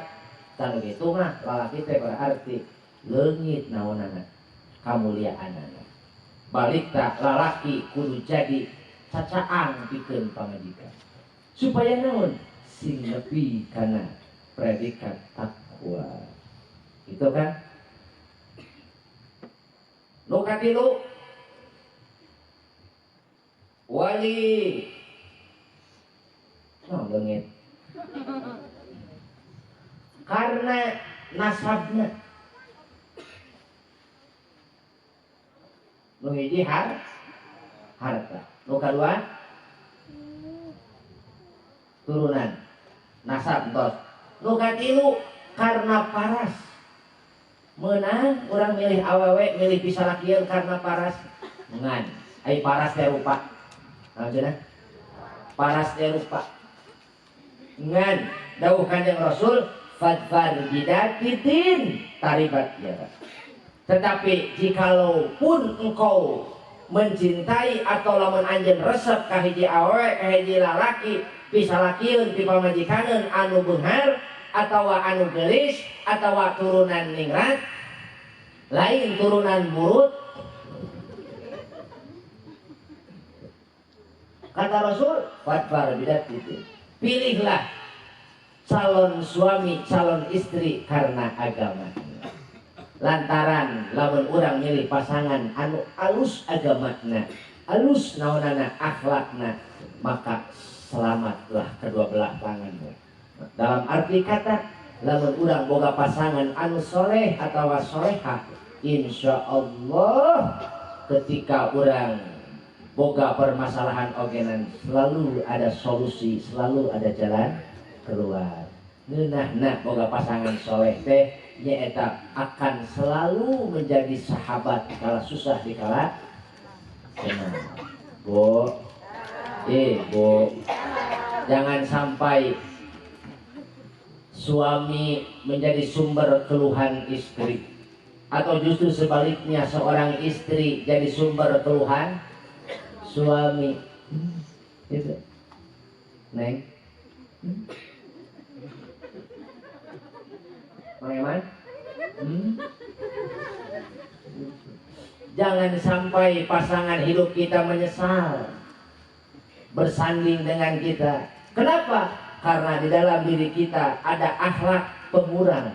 Tah kitu mah lalaki teh berarti leungit naonana kamuliaanana. Balik tak lalaki kudu jadi cacaang pikeun pamajikan. Supaya naon? Sing nepi kana predikat takwa. Itu kan? Nu katilu wali nah leungit. Karena nasabnya nu hiji harta, nu kadua turunan nasab tos, nu katilu karena paras. Menang orang milih awewe milih pisalakian karena paras ngan ai paras teh rupa naon cenah paras teh rupa ngan dawuh Kanjeng Rasul fadfar bidatitin taribat ya. Tetapi jikalau pun engkau mencintai atau lamun anjeun resep ka hiji awewe ka hiji lalaki pisalakieun pipamajikaneun anu beunghar atawa anu geulis atawa turunan ningrat lain turunan burut. Kata Rasul, fadfar bidat itu. Pilihlah calon suami, calon istri karena agama. Lantaran lamun urang milih pasangan anu alus agamana, alus naonana akhlakna, maka selamatlah kedua belah tangan. Dalam arti kata, lamun urang boga pasangan anu soleh atau solehah, insya Allah ketika urang boga permasalahan ogenan selalu ada solusi, selalu ada jalan keluar. Ngeunahna boga pasangan soleh teh nyaeta akan selalu menjadi sahabat kala susah di kala senang. Bo, bo, jangan sampai suami menjadi sumber keluhan istri, atau justru sebaliknya seorang istri jadi sumber keluhan suami. Gitu. Neng. Mang Eman? Jangan sampai pasangan hidup kita menyesal bersanding dengan kita. Kenapa? Karena di dalam diri kita ada akhlak pengurang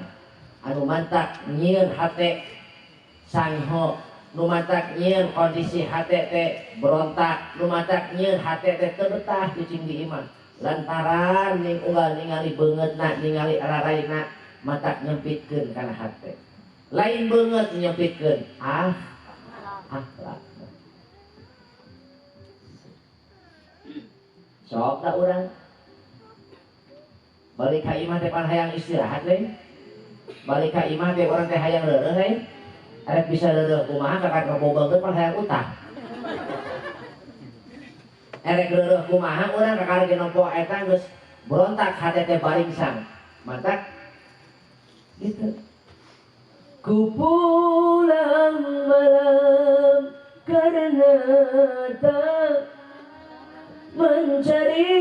anu mantak nyieun hate sangho, nu mantak nyieun kondisi hate teh berontak, nu mantak nyieun hate teh teu betah cicing di imah lantaran ning unggal ningali beungeutna, ningali raraina, matak nyempitkeun kana hate. Lain beungeut nyempitkeun, akhlak. Sok da urang balik ka imah teh pan hayang istirahat lain. Balik ka imah teh urang teh hayang reureuh lain. Arek bisa reureuh kumaha kakak kaboga pan hayang utah. Erek reureuh kumaha urang kakak ge nempo eta geus berontak hate teh baringsang. Matak gitu. Ku pulang malam karena tak mencari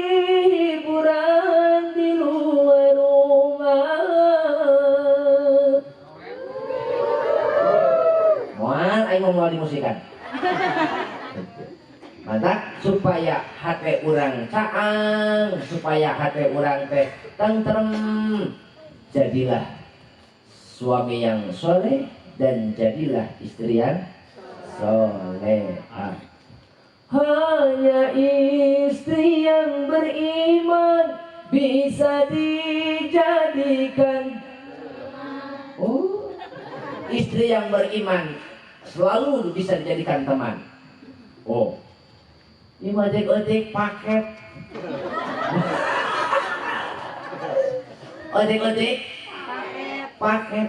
hiburan di luar rumah. Moal aing mau dimusikan. Mantap supaya hate urang caang, supaya hate urang teh tentrem. Jadilah suami yang soleh dan jadilah istri yang solehah. Hanya istri yang beriman bisa dijadikan. Oh, istri yang beriman selalu bisa dijadikan teman. Oh, ini ojek-ojek paket. Ojek-ojek paket.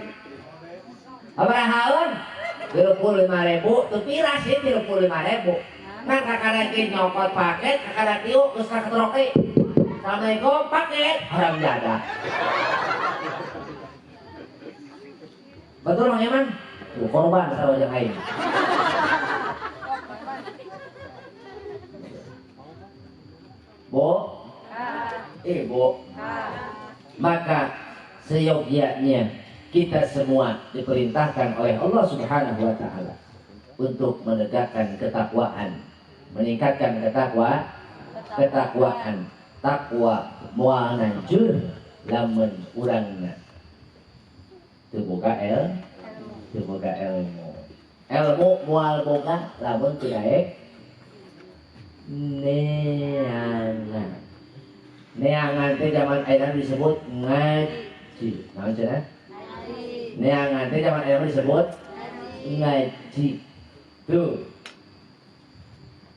Abarahaun 35.000, tuh pira sih 35.000. Nah kakak nyokot paket, kakak tiu terus kakak troke. Assalamualaikum paket, orang jaga. Betul Mang Eman? Tuh korban sama yang lain. Bo, bo. Maka seyogyanya kita semua diperintahkan oleh Allah Subhanahu wa Ta'ala untuk menegakkan ketakwaan, meningkatkan ketakwaan. Takwa moal nancur lamun urangna teu boga teu boga ilmu. Ilmu moal boga lamun teu daek neangan. Neangan teh zaman ayeuna disebut ngaji. Naon cenah? Neangan teh zaman ayeuna disebut ngaji. Tuh.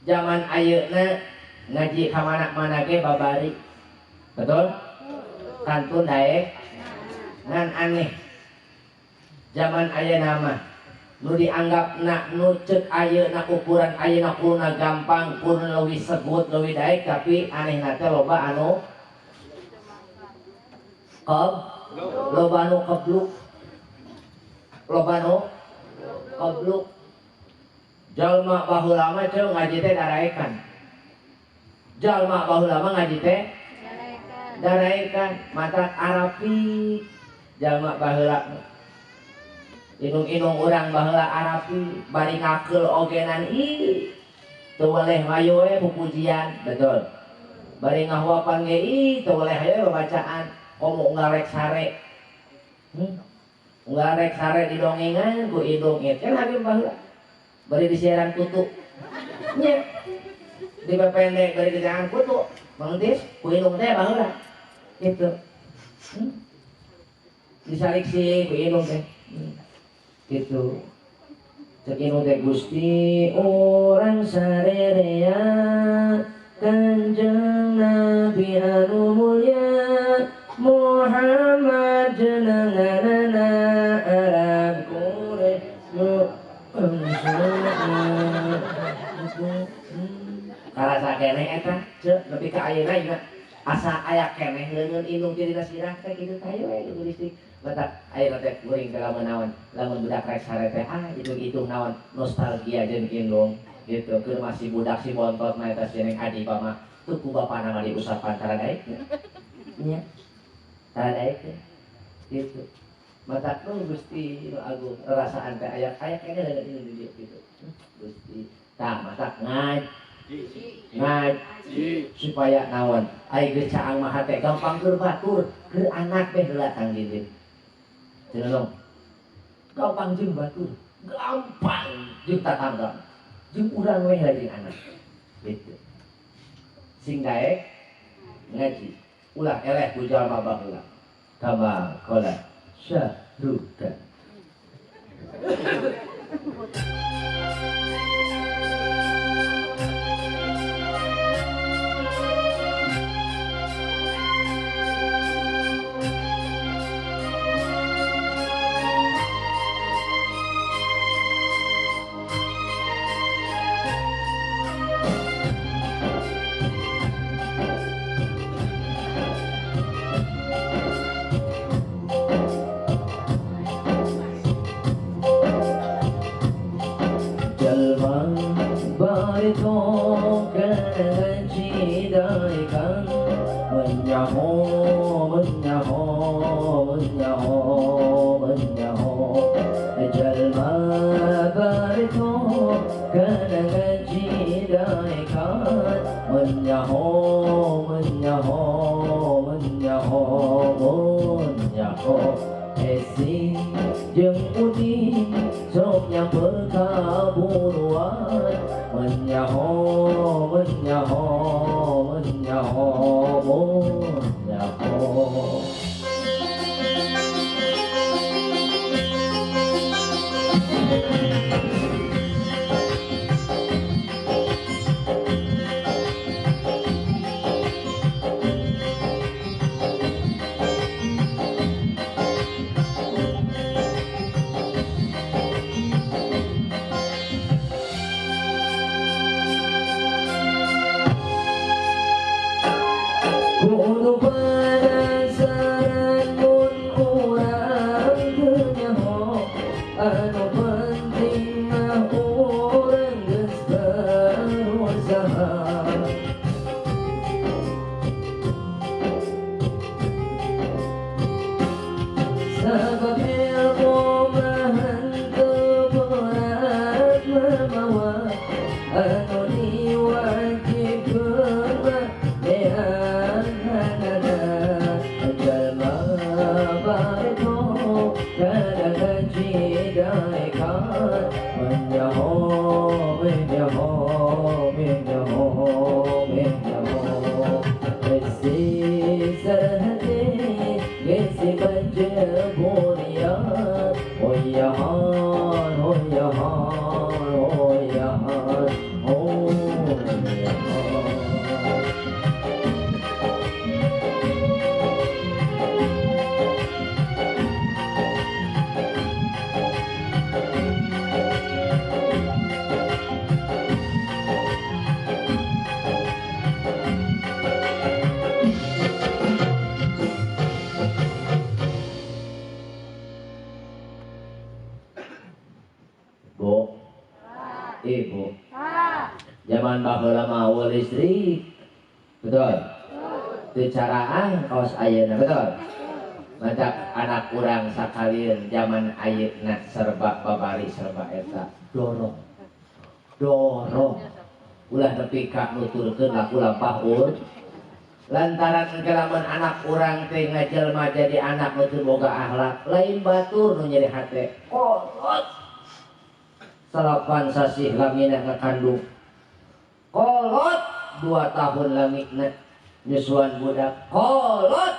Zaman ayeuna ngaji ka mana-mana ge babari. Betul? Kantun daek ngan aneh. Zaman ayeuna mah nu dianggap na nu ceuk ayeuna ukuran ayeuna kuruna gampang, kuruna leuwih segut, leuwih daek, tapi anehna teh loba anu loba anu kebluk. Loba anu kebluk. Jalma baheula mah ceu ngaji teh daraekan. Jalma baheula mah ngaji teh daraekan, mata arapi jalma baheula. Inung-inung urang baheula arapi bari ngakeul ogenan ih teu weleh hayo we pupujian, betul. Bari ngahuapan ge ih teu weleh hayo babacaan komo unggal rek sare. Unggal rek sare didongengan ku indung ieu kan habis baheula. Bari disiaran kutu. Nya. Di pendek bari disiaran kutu. Mantis ku indung teh baheula. Gitu. Disaliksi ku indung teh. Gitu. Cek indung teh Gusti urang sarerea Kanjeng Nabi anu mulya Muhammad jenenganana Arab Quraisy karasa keneh eta ceu nepi ka ayeuna ieu asa aya keneh leungeun indung ti dina sirah teh kitu teh we kitu listrik batak ayeuna teh kuring teh lamun naon lamun budak rek sare teh ah hitung-hitung naon nostalgia jeung indung gitu keur masih budak si bontot mah eta si neng adi mah teu ku bapana mah diusapan tara daek nya tara daek gitu matak nu Gusti nu agung rasaan teh aya aya keneh leungeun indung di dieu gitu Gusti tah matak ngaji supaya naon ai geus caang mah hate gampang keur batur keur anak teh heula tang gini cenah gampang jeung batur gampang jeung tatangga jeung urang we jeung anak gitu sing daek ngaji ulah eleh ku jalma baheula kama qala syahruka. Ibu. Zaman baheula mah eueuh listrik. Betul? Teu caraan kaos ayeuna, betul? Matak anak urang sakalieun zaman ayeuna serba babari serba eta dorong. Dorong. Ulah nepi ka nuturkeun laku lampah ur. Lantaran engke lamun anak urang teh ngajelma jadi anak nu teu boga akhlak, lain batur nu nyeri hate. Kolot. 8 sasih lamina ngakandung. Kolot 2 tahun lamina nyusuan budak. Kolot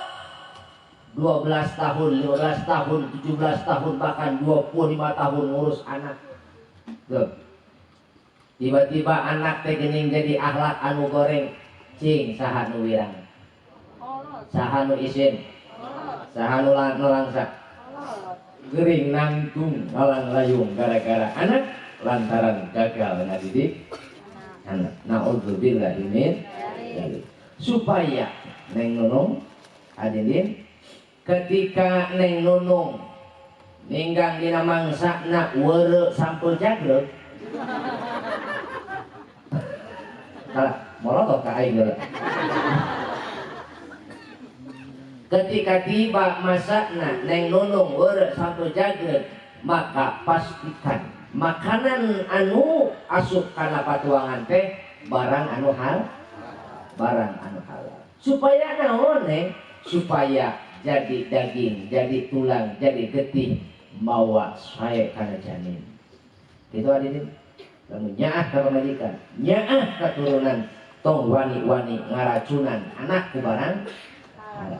12 tahun, 15 tahun, 17 tahun, bahkan 25 tahun ngurus anak. Tuh. Tiba-tiba anak teh geuning jadi akhlak anu goreng. Cing saha nu wirang? Saha nu isin? Saha nu nolangsa? Gering nangtung ngalang layung gara-gara anak lantaran gagal ngadidik anak. Nauzubillahi min dzalik. Supaya Neng Nunung hadirin ketika Neng Nunung ninggang dina mangsana weureu sampeu jagreg. Salah, molotot ka aing geura. Ketika tiba masana Neng Nunung weureu sampeu jagreg, maka pastikan makanan anu asup kana patuangan teh barang anu hal, barang anu halal. Supaya naon Neng? Supaya jadi daging, jadi tulang, jadi getih mawa sae kana janin. Itu hadirin. Lamun nyaah ka pamajikan, nyaah katurunan, tong wani-wani ngaracunan anak ku barang haram.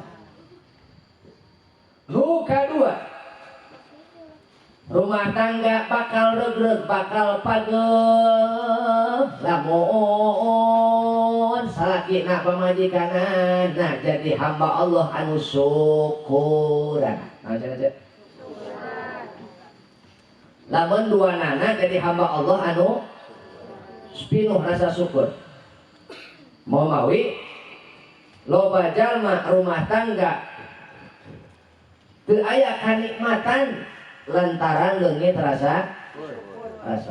Nu kadua, rumah tangga bakal regreg, bakal pageuh lamun salakina pamajikanana jadi hamba Allah anu syukuran. Nah, cenah. Lamun dua nana jadi hamba Allah anu pinuh rasa syukur. Mau mawi loba jalma rumah tangga teu aya kanikmatan lantaran leungit rasa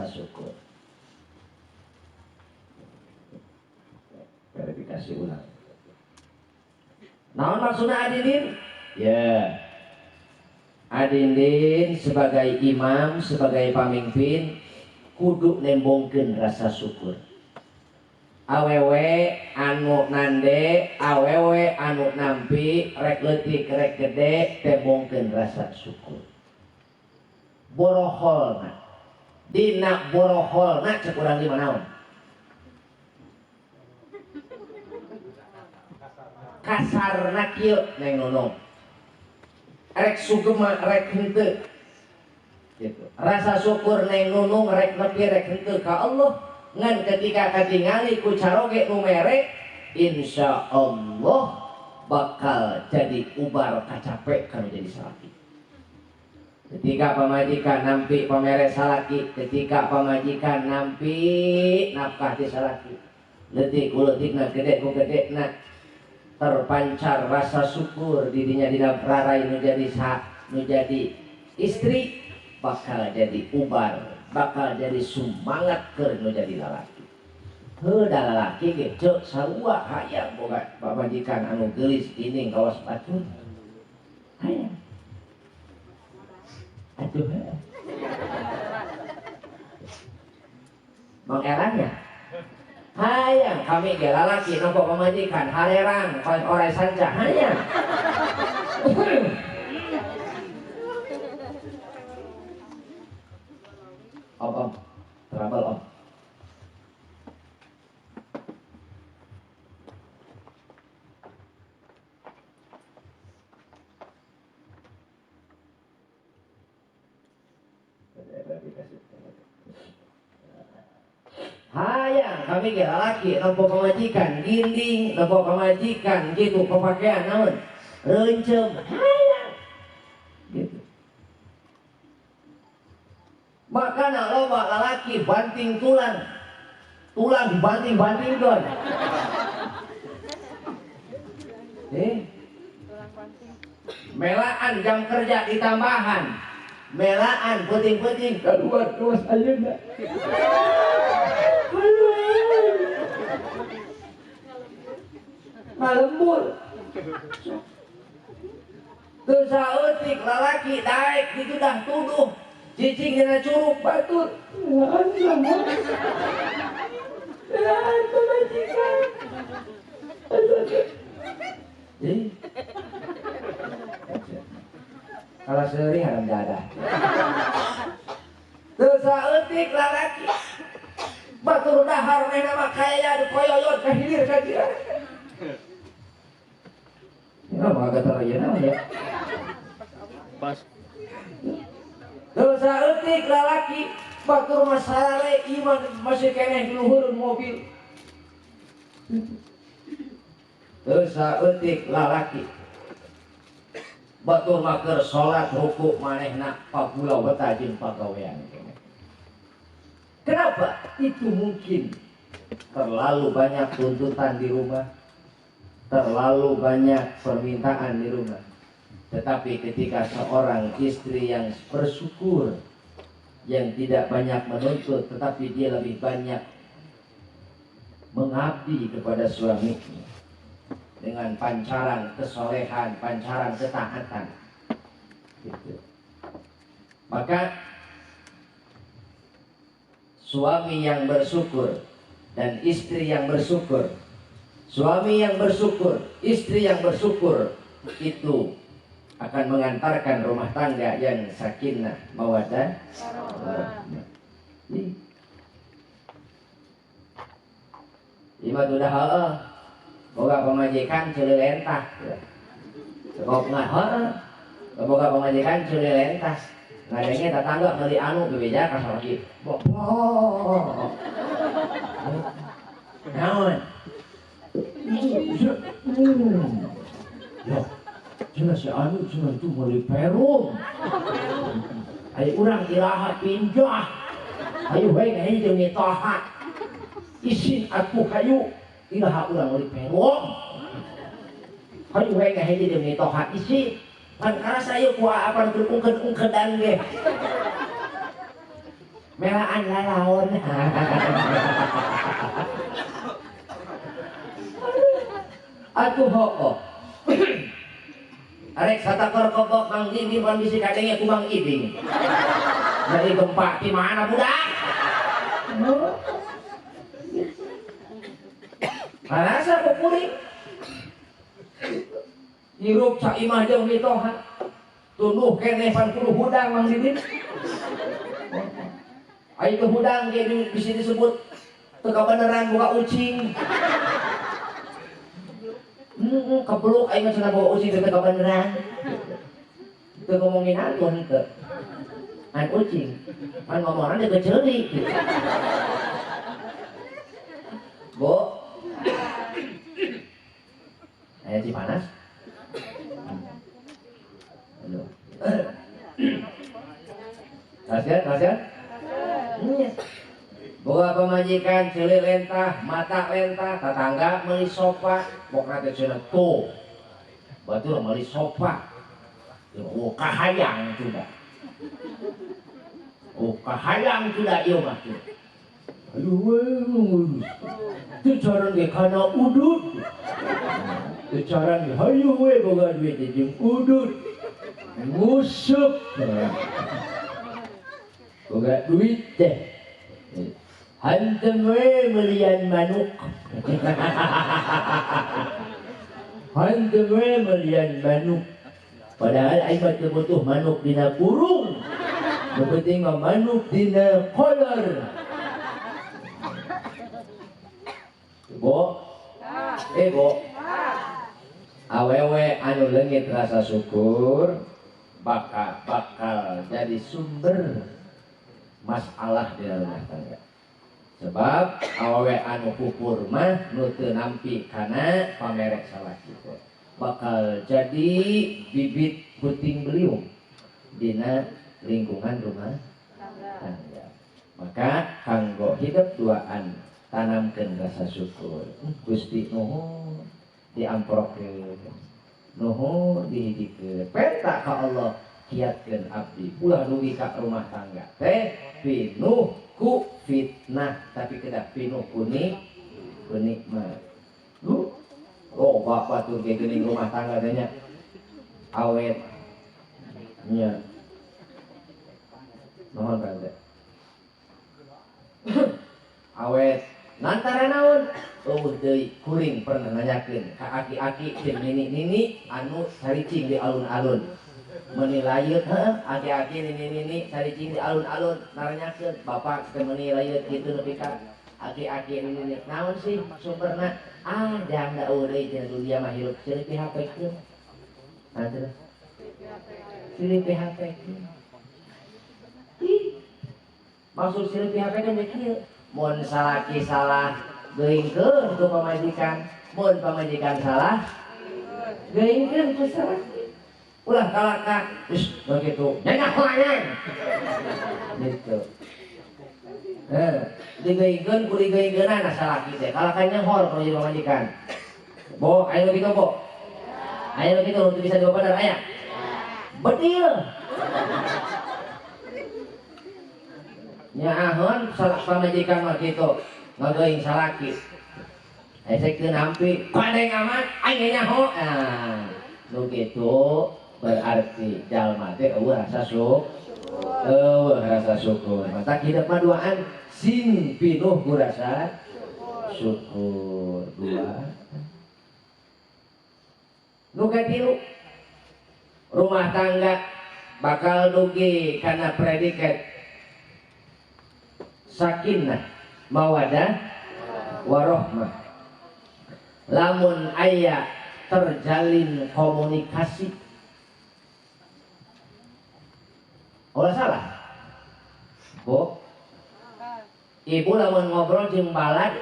syukur. Verifikasi ulang. Naon maksudna adilin? Ya. Adilin sebagai imam, sebagai pamimpin kudu nembongkeun rasa syukur. Awewe anu nande, awewe anu nampi, rek leutik rek gede tembongkeun rasa syukur. Boroholna. Dina boroholna cek urang di manaon? Kasarna kieu Neng Nunung. Rek sugema rek henteu. Gitu. Rasa syukur Neng Nunung rek nepi rek henteu ka Allah. Ngan ketika katingali ku caroge nu mere, insya Allah bakal jadi ubar kacape kalau jadi salaki. Ketika pamajikan nampi pamere salaki, ketika pamajikan nampi nafkah di salaki, leutik ku leutikna, gede ku gedena, terpancar rasa syukur dirinya dina rarai nu jadi nu jadi istri, bakal jadi ubar, bakal jadi semangat keur nu jadi lalaki. Heuh da lalaki ge ceuk sarua hayang boga pamajikan anu geulis ining kawas batur. Hayang. Aduh. Mang Erangnya. Hayang kami ge lalaki nempo pamajikan harerang koe orai sanca hayang. Om, om, trouble om. Hayang kami ge lalaki nempo pamajikan ginding nempo pamajikan gitu pemakaian naon reuncem hayang gitu. Makana loba lalaki banting tulang, tulang dibanting-bantingkeun. Melaan jam kerja ditambahan, melaan peuting-peuting keluar terus ayeuna. Ngalembur. Teu saeutik lalaki daek ditudah tuduh cicing dina curug batur. Kalau seuri haram jadah. Teu saeutik lalaki batur dahar mehna mah kaya dikoyoyot ka hilir ka dieu. Ya mah gatal ayeuna ya. Pas. Teu saeutik lalaki batur masarare iman masih keneh di luhureun mobil. Teu saeutik lalaki batur mah keur salat ruku manehna pagula weta jeung pagawean keneh. Kenapa? Itu mungkin terlalu banyak tuntutan di rumah, terlalu banyak permintaan di rumah. Tetapi ketika seorang istri yang bersyukur, yang tidak banyak menuntut, tetapi dia lebih banyak mengabdi kepada suaminya dengan pancaran kesolehan, pancaran ketaatan, gitu. Maka suami yang bersyukur dan istri yang bersyukur, suami yang bersyukur, istri yang bersyukur, itu akan mengantarkan rumah tangga yang sakinah, mawaddah, warahmah. Ima udah heeh. Boga pamajikan ceuli lentah. Sebab nggak heeh. Boga pamajikan ceuli lentah. Ngadenge tetangga meuli anu bebeja ka salaki. Boh. Naon? Ya, cenah si anu cenah itu meuli perum. Ayo urang iraha pinjah. Ayo bae ngahiji jeung mitoha. Isin atuh hayu iraha urang meuli perum. Hayu bae ngahiji jeung mitoha isin. Pan karasa ieu ku apan keur ungkeun-ungkedan ge. Melaan lalaon. Atuh hooh. Arek satakor kobok Mang Didin pan bisi kadenge ku Mang Iding. Dari gempa di mana budak? Karasa kukuring. Hirup saimah jeung mitoha. Tunduh keneh pan kudu hudang Mang Didin. Aya teu hudang ge bisa disebut teu kabeneran boga ucing. Kebeluk aing mah cenah boga ucing teu kabeneran. Teu ngomongin atuh henteu. An ucing, pan ngomongna teu keceuli. Bo. Aya Cipanas. Aduh. Kasihan, kasihan. Iya. Boga pamajikan ceuli lentah, mata lentah, tetangga meuli sofa, pokna teh cenah tuh. Batur meuli sofa. Oh, kahayang sudah. Oh, kahayang sudah ieu mah. Aduh, teu caran ge kana udud. Teu caran ge hayu we boga duit jeung udud. Nguseup. Boga duit teh. Hantem we melian manuk. Hantem we melian manuk. Padahal aing mah teu butuh manuk dina kurung. Nu penting mah manuk dina kolor. Bo. Bo. Awewe anu leungit rasa syukur bakal jadi sumber masalah di rumah tangga. Sebab awewe anu kufur mah nu teu nampi kana pamerek salaki teh bakal jadi bibit puting beliung dina lingkungan rumah tangga. Maka kanggo hidup duaan tanamkeun rasa syukur. Gusti nuhun diamprokeun, nuhun dihijikeun, penta ka Allah kiatkeun abdi ulah dugi ka rumah tangga teh pinuh ku fitnah tapi kedah pinuh ku nikmat. Lu Oh, bapak tuh kayak gini rumah tangga tanya awet nya. Nuhun Pak. Awet nantara naon? Eueuh deui kuring pernah nanyakeun ka aki-aki jeung nini-nini anu saricing di alun-alun. Meuni layeut heuh aki-aki nini-nini saricing di alun-alun naranyakeun bapak teh meuni layeut kitu nepi ka aki-aki nini-nini naon sih sumberna? Ah jang da eueuh deui cenah dunia mah hirup silih PHP-keun. Nah cenah. Silih PHP-keun. Ih. Maksud silih PHP-keun kieu. Mun salaki salah geuingkeun ku pamajikan, mun pamajikan salah geuingkeun ku salaki. Ulah kalaka geus begitu nyanyahoangan. Gitu. Digeungkeun ku digeungkeunana salaki teh kalaka nyehor kalau jadi pamajikan. Bo, aya nu kitu bo? Aya nu kitu nu bisa dibener aya? Bedil. Nyaahon salah pamajikan mah kitu ngageuing salaki. Esekeun hampi, padeng amat aing nyaho. Ah, nu kitu berarti jalma teh eueuh rasa syukur. Eueuh rasa syukur. Matak hidup mah duaan sing pinuh ku rasa syukur. Dua. Nu katilu rumah tangga bakal dugi kana predikat sakinah mawadah warohmah. Lamun aya terjalin komunikasi. Ulah salah. Bu. Ibu lamun ngobrol jeung balad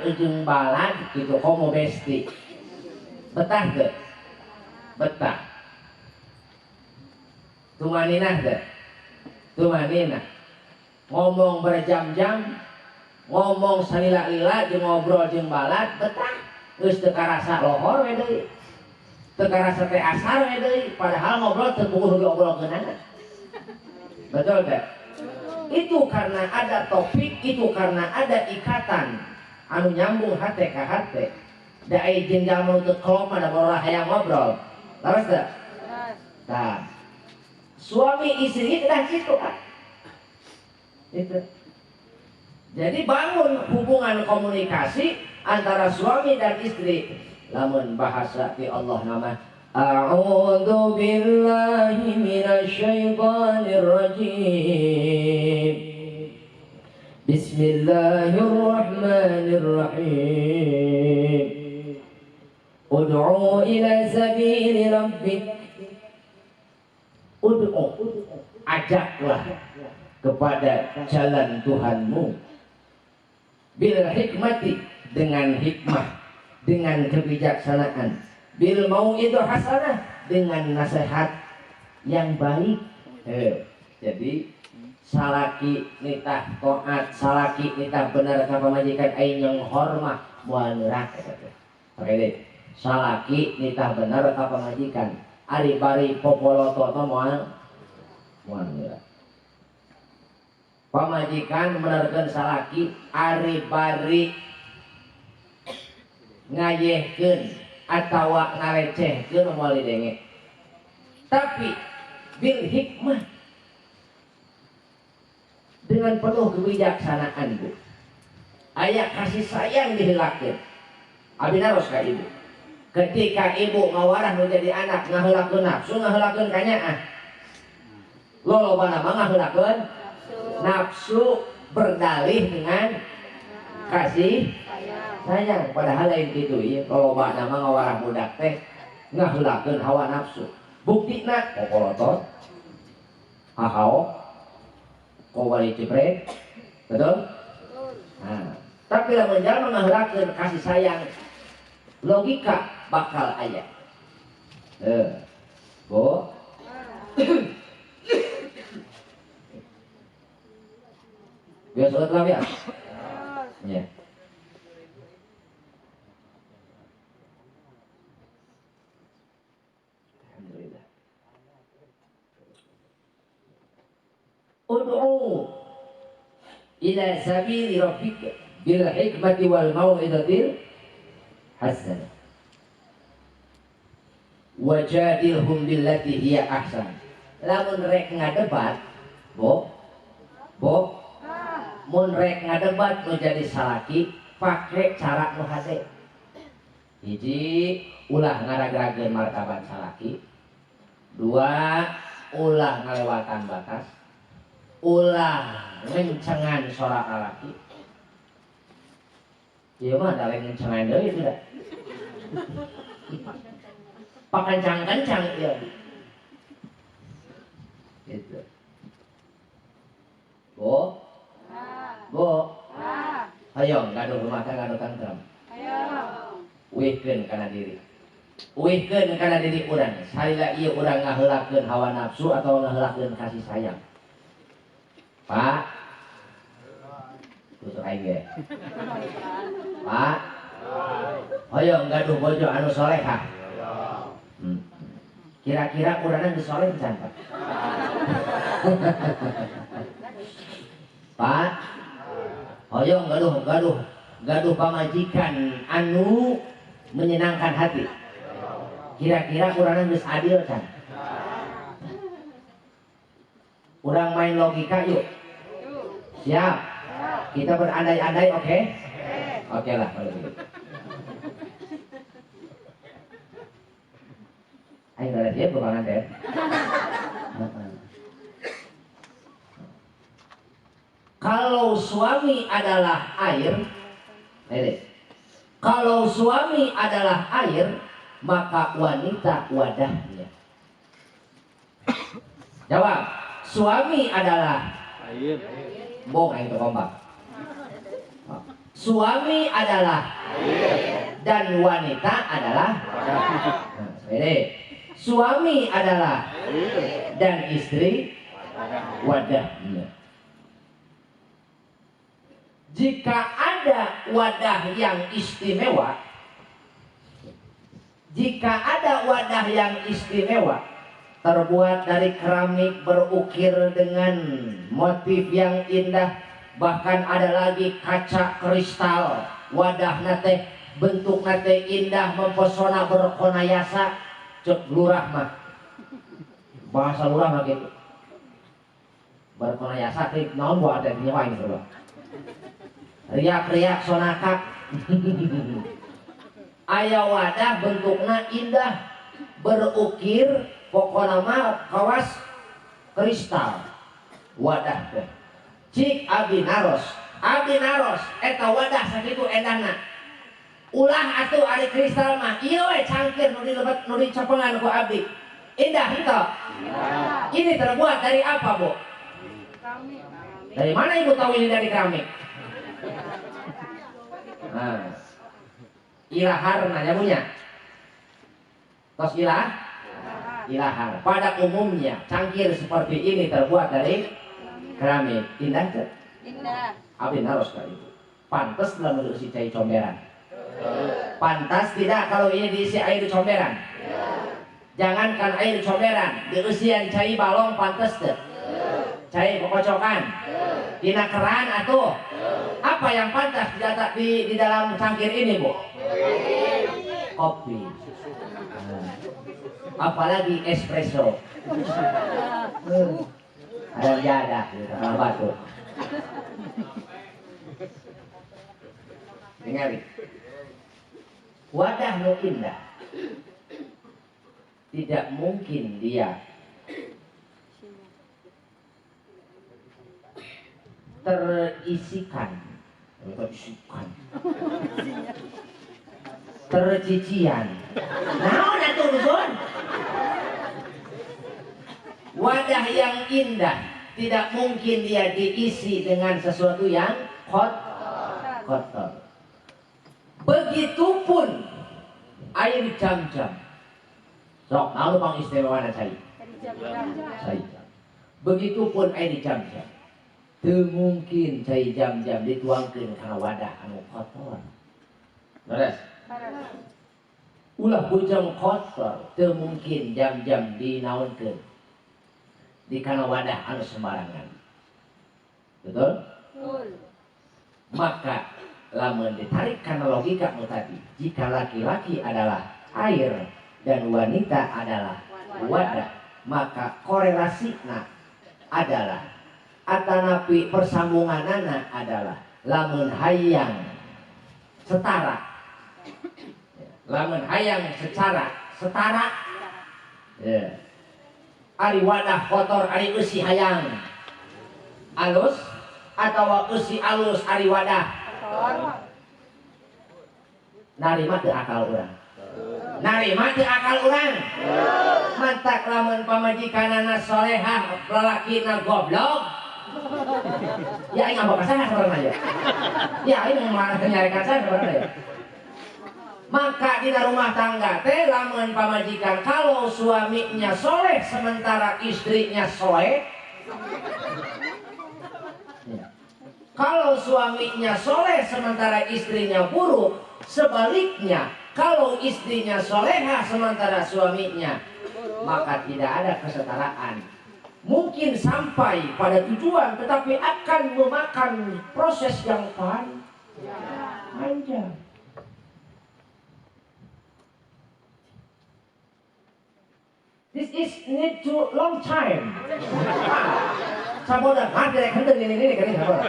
gitu komo besti. Betah teu? Betah. Tumaninah teu? Tumaninah. Ngomong berjam-jam, ngomong salila-lila jeung ngobrol jeung balad betah. Geus teu karasa lohor we deui. Teu karasa teh asar we deui, padahal ngobrol teu puguh diobrolkeunana. Betul teh? Itu karena ada topik, itu karena ada ikatan anu nyambung hate ka hate. Da ai jeung jalma teu klop mah da barolah hayang ngobrol. Leres teu? Tah. Suami istri kedah kitu ah. Itu. Jadi bangun hubungan komunikasi antara suami dan istri. Lamun bahasa ti Allah nama A'udzu billahi minasyaitonir rajim. Bismillahirrahmanirrahim. Ud'u ila sabili rabbik. Ud'u, ajaklah kepada jalan Tuhanmu. Bil hikmati, dengan hikmah, dengan kebijaksanaan. Bil mau'idhah hasanah, dengan nasihat yang baik. Jadi salaki nitah taat, salaki nitah bener ka pamajikan aing yang hormah moal neurak eta teh. Oke deh. Salaki nitah bener ka pamajikan, ari bari popoloto mah moal neurak. Pamajikan benerkeun salaki ari bari ngayehkeun atawa ngalecehkeun moal didenge. Tapi bil hikmah, dengan penuh kebijaksanaan bu. Aya kasih sayang diheulakeun. Abi naros ka ibu. Ketika ibu ngawarah nu jadi anak ngaheulakeun nafsu, ngaheulakeun kanyaah. Lolobana mah ngaheulakeun nafsu berdalih dengan kasih sayang. Padahal lain kitu ieu. Lolobana mah ngawarah budak teh ngaheulakeun hawa nafsu. Buktina popolotot, hahao, kowari cepret, betul? Nah, tapi lamun jalma ngaheulakeun kasih sayang, logika bakal aya. Bu. Biasa lah ya. Ya. Alhamdulillah. Ud'u ila sabili rabbika bil hikmati wal mau'izatil hasanah. Wajadilhum billati hiya ahsan. Lamun rek ngadebat, bo, bo, mun rek ngadebat nu jadi salaki pake cara nu hade. Hiji, ulah ngaragrageun martabat salaki. Dua, ulah ngalewatan batas. Ulah ngencengan sora kalaki. Ieu mah da lain ngencengan deui itu da. Pakencang-kencang ieu. Gitu. Bo, bo, hayong gaduh rumah tangga anu tentrem. Uihkeun kana diri. Uihkeun kana diri urang. Salila ieu urang ngaheulakeun hawa nafsu atau ngaheulakeun kasih sayang. Pak, tusuk aing ge. Pak, hoyong gaduh bojo anu solehah. Kira-kira urangna geus soleh can, Pak? Pak, hoyong gaduh pamajikan anu menyenangkan hati. Kira-kira urangna geus adil can? Urang main logika yuk. Siap. Kita berandai-andai, oke? Oke lah kalau begitu. Ayo udah siap bukan teh. Kalau suami adalah air, kalau suami adalah air, maka wanita wadahnya. Jawab, suami adalah air. Bong aing teu kompak. Suami adalah air dan wanita adalah wadah. Nah, suami adalah air dan istri wadahnya. Jika ada wadah yang istimewa, jika ada wadah yang istimewa terbuat dari keramik berukir dengan motif yang indah, bahkan ada lagi kaca kristal, wadah teh bentuk teh indah mempesona berkonayasa, cek lurah mah, bahasa lurah mah gitu, berkonayasa teh naon buat teh nyawa ini coba, riak-riak sonaka. Aya wadah bentukna indah berukir pokona mah kawas kristal wadah teh. Cik abdi naros eta wadah sakitu endahna. Ulah atuh ari kristal mah ieu we cangkir nu dilebet nu dicepengan ku abdi. Indah henteu? Ini terbuat dari apa, Bu? Dari mana Ibu tahu ini dari keramik? Nah, ilahar nanya punya. Tos ilah? Ilahar. Pada umumnya cangkir seperti ini terbuat dari keramik. Indah tuh? Indah. Abdi harus kali itu. Pantas lah diisi cai comberan. Pantas tidak kalau ini diisi air comberan? Jangankan air comberan, diisian cai balong pantas tuh. Cai kokocokan. Dina keran atuh. Apa yang pantas di dalam cangkir ini, Bu? Kopi. Nah. Apalagi espresso. Ada jadah gitu, batu. Dengar. Wadah nu indah. Tidak mungkin dia terisikan, tercician. Naon atuh dusun? Wadah yang indah tidak mungkin dia diisi dengan sesuatu yang kotor. Begitupun air jam-jam. Sok, naon pang istimewana cai? Cai. Begitupun air jam-jam. Teu mungkin cai jam-jam dituangkeun kana wadah anu kotor. Beres? Ulah bujang kotor, teu mungkin jam-jam dinaonkeun di kana wadah anu sembarangan. Betul? Betul. Maka lamun ditarik kana logika nu tadi, jika laki-laki adalah air, dan wanita adalah wadah, maka korelasina adalah atanapi persambunganana adalah lamun hayang setara, lamun hayang secara setara ya. Ari wadah kotor ari eusi hayang alus atau eusi alus ari wadah kotor, narima teu akal urang, narima teu akal urang. Mantak lamun pamajikanana solehah lalakina goblok, ya aing ngambek ka saha sabarna ya, ya aing nyarekan saha sabarna ya. Maka di rumah tangga teh lamun pamajikan kalau suaminya soleh sementara istrinya soleh, kalau suaminya soleh sementara istrinya buruk, sebaliknya kalau istrinya soleha sementara suaminya, maka tidak ada kesetaraan. Mungkin sampai pada tujuan tetapi akan memakan proses yang panjang. This is need to long time. Saboda, direk henteu ini kan saboda.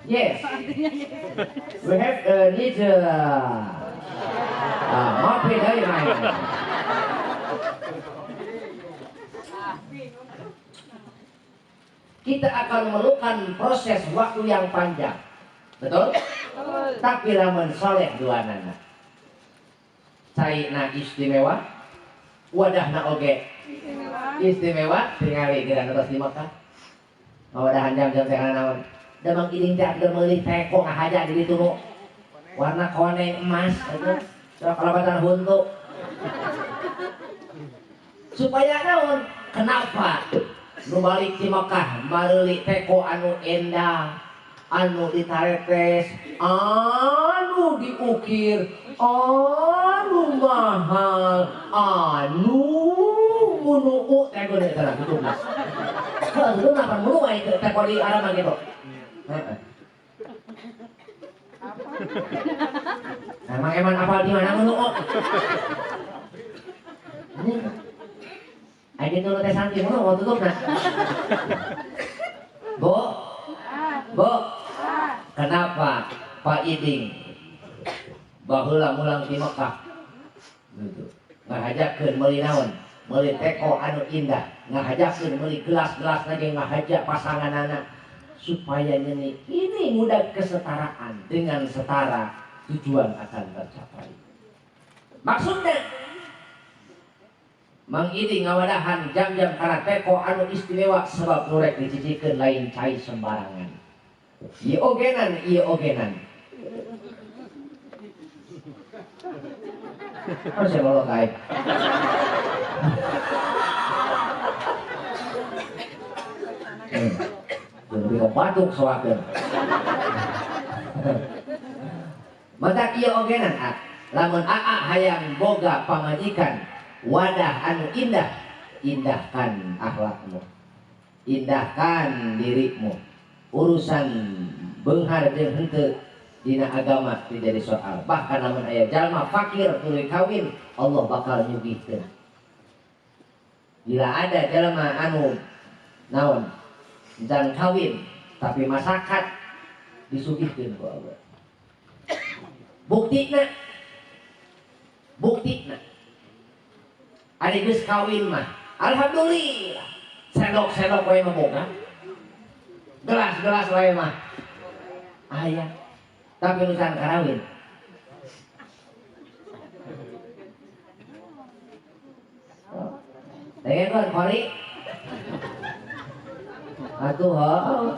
Yes. We have need maaf dari main. Kita akan memerlukan proses waktu yang panjang. Betul? Betul. Tapi lamun soleh dua nana. Caina istimewa, wadahna oge istimewa, tingali geura atos di Mekah. Ngawadahan jam-jam teh kana naon? Da Mang Iding teh abdi meuli teko ngahaja di ditu nu warna koneng emas eta. Sok kalabatan huntu. Supaya naon? Kenapa nu balik di Mekah mareuli teko anu endah, anu ditaretes, anu diukir, anu mahal, anu munuu teko deui teh tutupna. Heuh, tutupna pan munu wae teko di Arab mah gitu. Heeh. Emang eman apal di mana munuu? Ayo tulu teh santi munu mau tutupna. Bu, Bu, kenapa Pak Iding baheula mulang di Mekah gitu, ngahajakeun meuli naon, meuli teko anu indah, ngahajakeun meuli gelas-gelas lagi, ngahaja pasanganana supaya nyeni ini mudah kesetaraan, dengan setara tujuan akan tercapai. Maksudnya Mang Iding ngawadahan jam-jam kana teko anu istimewa sebab nu rek dicicikeun lain cai sembarangan. Ieu ogenan, ieu ogenan. Harus saya lolok aing. Lebih ke batuk soakeun. Mata ieu ogenan a. Lamun aa hayang boga pamajikan wadah anu indah, indahkan akhlakmu, indahkan dirimu. Urusan beunghar jeung henteu dina agama teu jadi soal. Bahkan lamun aya jalma fakir tuluy kawin, Allah bakal nyugihkeun. Bila ada jalma anu naon can kawin tapi masakat disugihkeun ku Allah. Buktina, buktina ari geus kawin mah alhamdulillah sendok-sendok wae mah boga, gelas-gelas wae mah aya, tapi nu can karawin dengekeun kori atuh heuh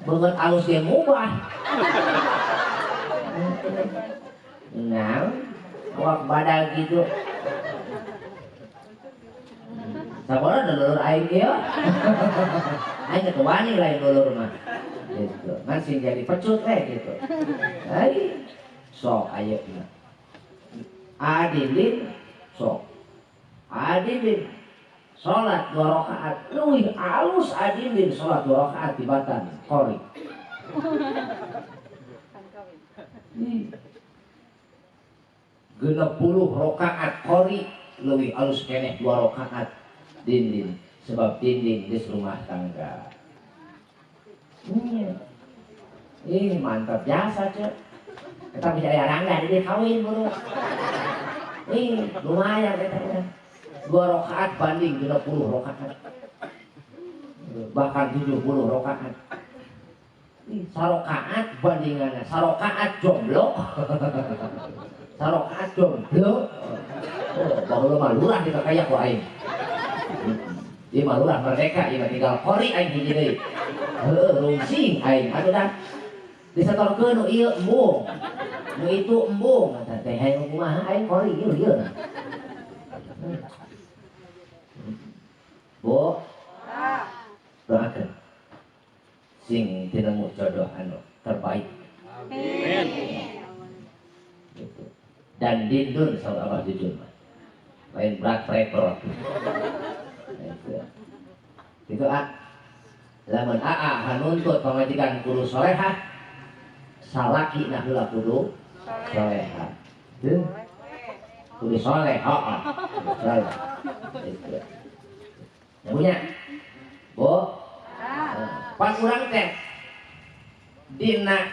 beungeut alus ge mubah. Nah, awak badal gitu. Sabaraha dulur aing ieu? Aing teu wani lain dulur mah. Gitu. Ngan sing jadi pecut we gitu. Ai sok ayeuna. Adilin sok. Adilin salat 2 rakaat. Leuwih alus adilin salat 2 rakaat tibatan qori. 60 rakaat qori leuwih alus keneh 2 rakaat dinding sebab dinding geus rumah tangga. Ih mantap jasa cek. Kita bisa aya rangga jadi kawin buru. Ih lumayan eta urang. 2 rakaat banding 60 rakaat. Bahkan 70 rakaat. Ih sarokaat bandinganna, sarokaat jomblo. Sarokaat jomblo. Oh, baheula mah lurah di kakaya ku aing. Ieu mah lurah merdeka, ieu mah tinggal kori aing hiji deui. Heueuh rungsing aing atuh dah. Disetorkeun nu ieu embung. Nu itu embung, eta teh hayang kumaha aing kori ieu ieu. Bu. Doakeun. Sing tinemu jodoh anu terbaik. Amin. Gitu. Dan dindun saur Abah jujur mah. Lain berat prepro. Gitu. Itu ah. Lamun aa hanuntut pamajikan kudu solehah, salaki nah heula kudu solehah. Heuh. Kudu soleh, heeh. Soleh. Gitu. Ya punya. Bu. Pas urang teh dina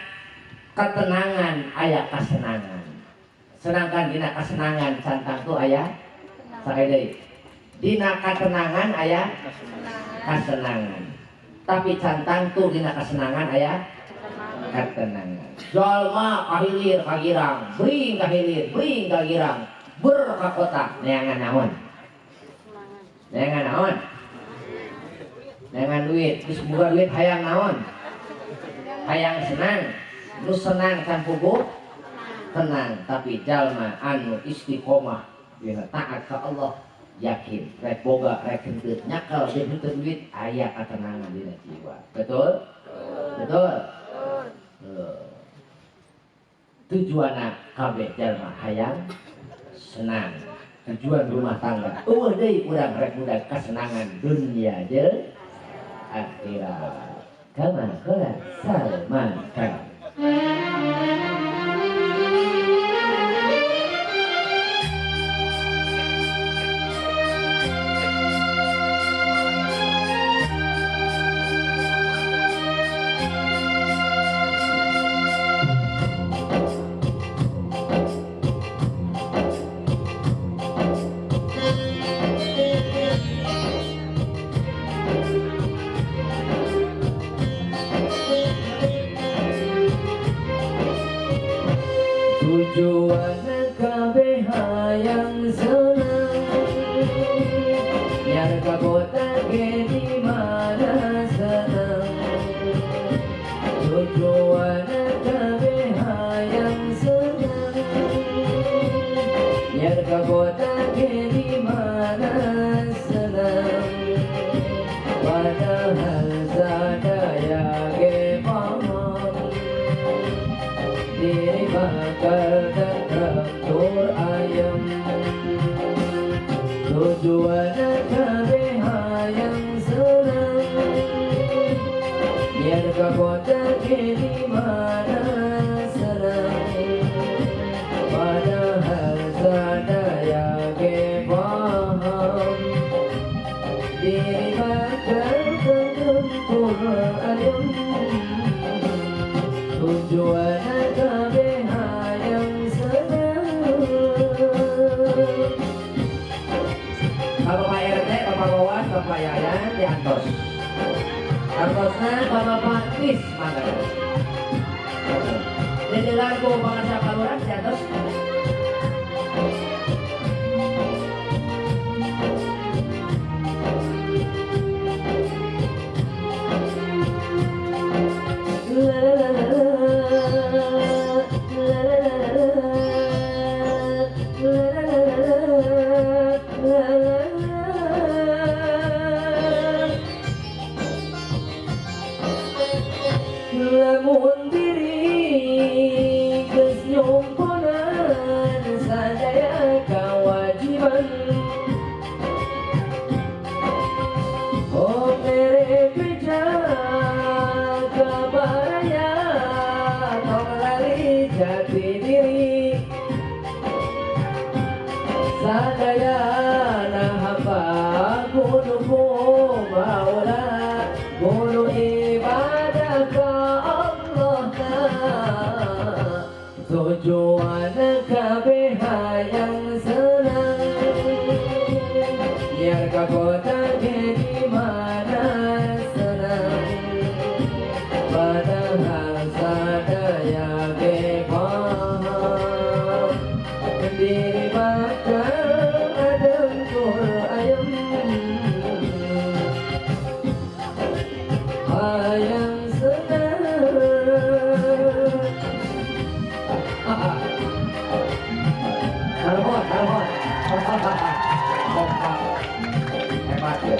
ketenangan aya kasenangan. Sedangkan dina kasenangan cantang tuh aya sakali deui. Dina katenangan aya kasenangan. Tapi cantang tuh dina kasenangan aya katenangan. Jalma kahilir kagirang, bring kahilir, bring kagirang, ber ka kota neangan naon? Neangan naon? Neangan duit, geus boga duit hayang naon? Hayang senang, nu senang can puguh tenang, tapi jalma anu istiqomah dina taat ka Allah yakin rek boga rek henteu nyakel jeung henteu duit aya katenangan dina jiwa. Betul? Betul. Tujuanna kabeh jalma hayang senang. Tujuan rumah tangga eueuh deui urang rek mudah kasenangan dunia jeung akhirat. Kama qala Salman Khan. Tujuan kabeh hayang senang, nyar ka kota ge di mana senang. Tujuan kabeh hayang senang, nyar ka kota ge di mana senang. Padahal sadaya ge paham, diri bakal tentrem tur ayem. Tujuan kabeh hayang senang, biar ka kota ge di mana senang. Padahal sadaya ge paham, diri bakal tentrem tur ayem. Tujuan kabeh hayang senang. Bapak RT, Bapak Wawan, Bapak Yayan diantos. Antosna Bapak Tis mangga. Didengar ku pangarsa palurah diantos. Lamun diri geus nyomponan sadaya kewajiban, oh mere beja kabaraya tong lali jati diri. Kudu ku maula kudu ibadah ka Allah tujuan kabeh hayang senang biar ka kota ge di mana senang padahal sadaya ge paham diri bakal adem tur ayem hayang senang. Harmon, harmon. Kompak. Hebat ya.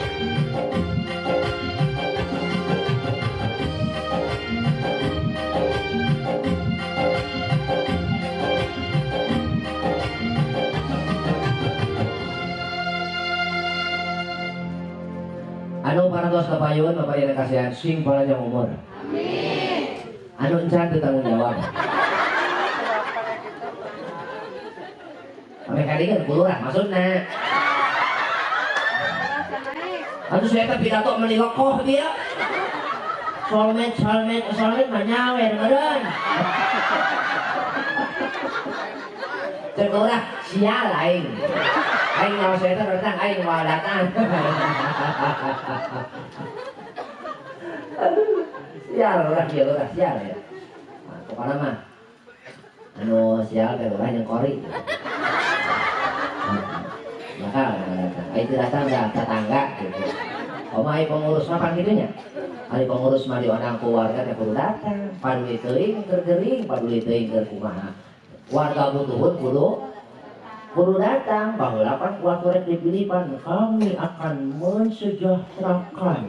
Anu parantos kapayun bapak kasihan sing panjang umur. Amin. Anu encan teu tanggung jawab. Sampai kali kan kulurah maksudna. Aduh saya teh pidato meuni lekoh dia. Solmed solmed solmed mah nyawer meureun. Cek lurah sial aing. Aing nyawa saya teh datang aing moal datang. Aduh, sial lurah ieu lurah sial ya. Nah, pokona mah anu sial teh lurah jeung kori. Maka datang, itu datang dah tetangga gitu. Oma ai pengurus mah pan kitu nya. Ari pengurus mah diondang ku warga teh kudu datang. Paduli teuing keur gering, paduli teuing keur kumaha. Warga butuhun kudu datang. Baheula pan waktu rek dipilih pan kami akan mensejahterakan.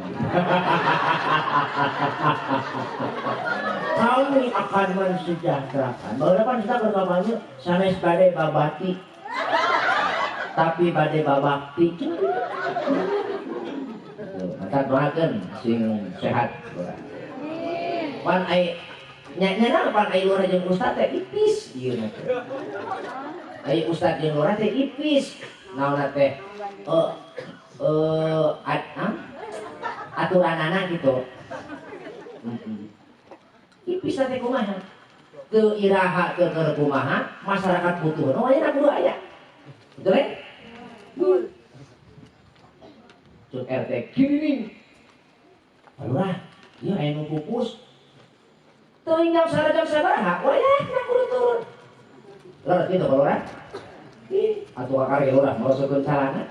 Kami akan mensejahterakan. Baheula pan kita berkampanye sanes bade babati. Tapi bade babakti. Maka doakeun sing sehat. Pan ai nya nya pan ai lurah jeung ustad teh ipis ieu na teh. Ai ustad jeung lurah teh ipis. Naonna teh aturanana gitu. Ipis teh kumaha? Teu iraha teu keur kumaha, masyarakat butuh. Nu aya kudu aya. Betul ya? Cuk RT kirining. Lurah, ieu aya nu pupus. Teuing jam jam sabaraha, wayahna kudu turun. Leres kitu ka lurah? Ih, atuh kakare lurah molosokeun calana.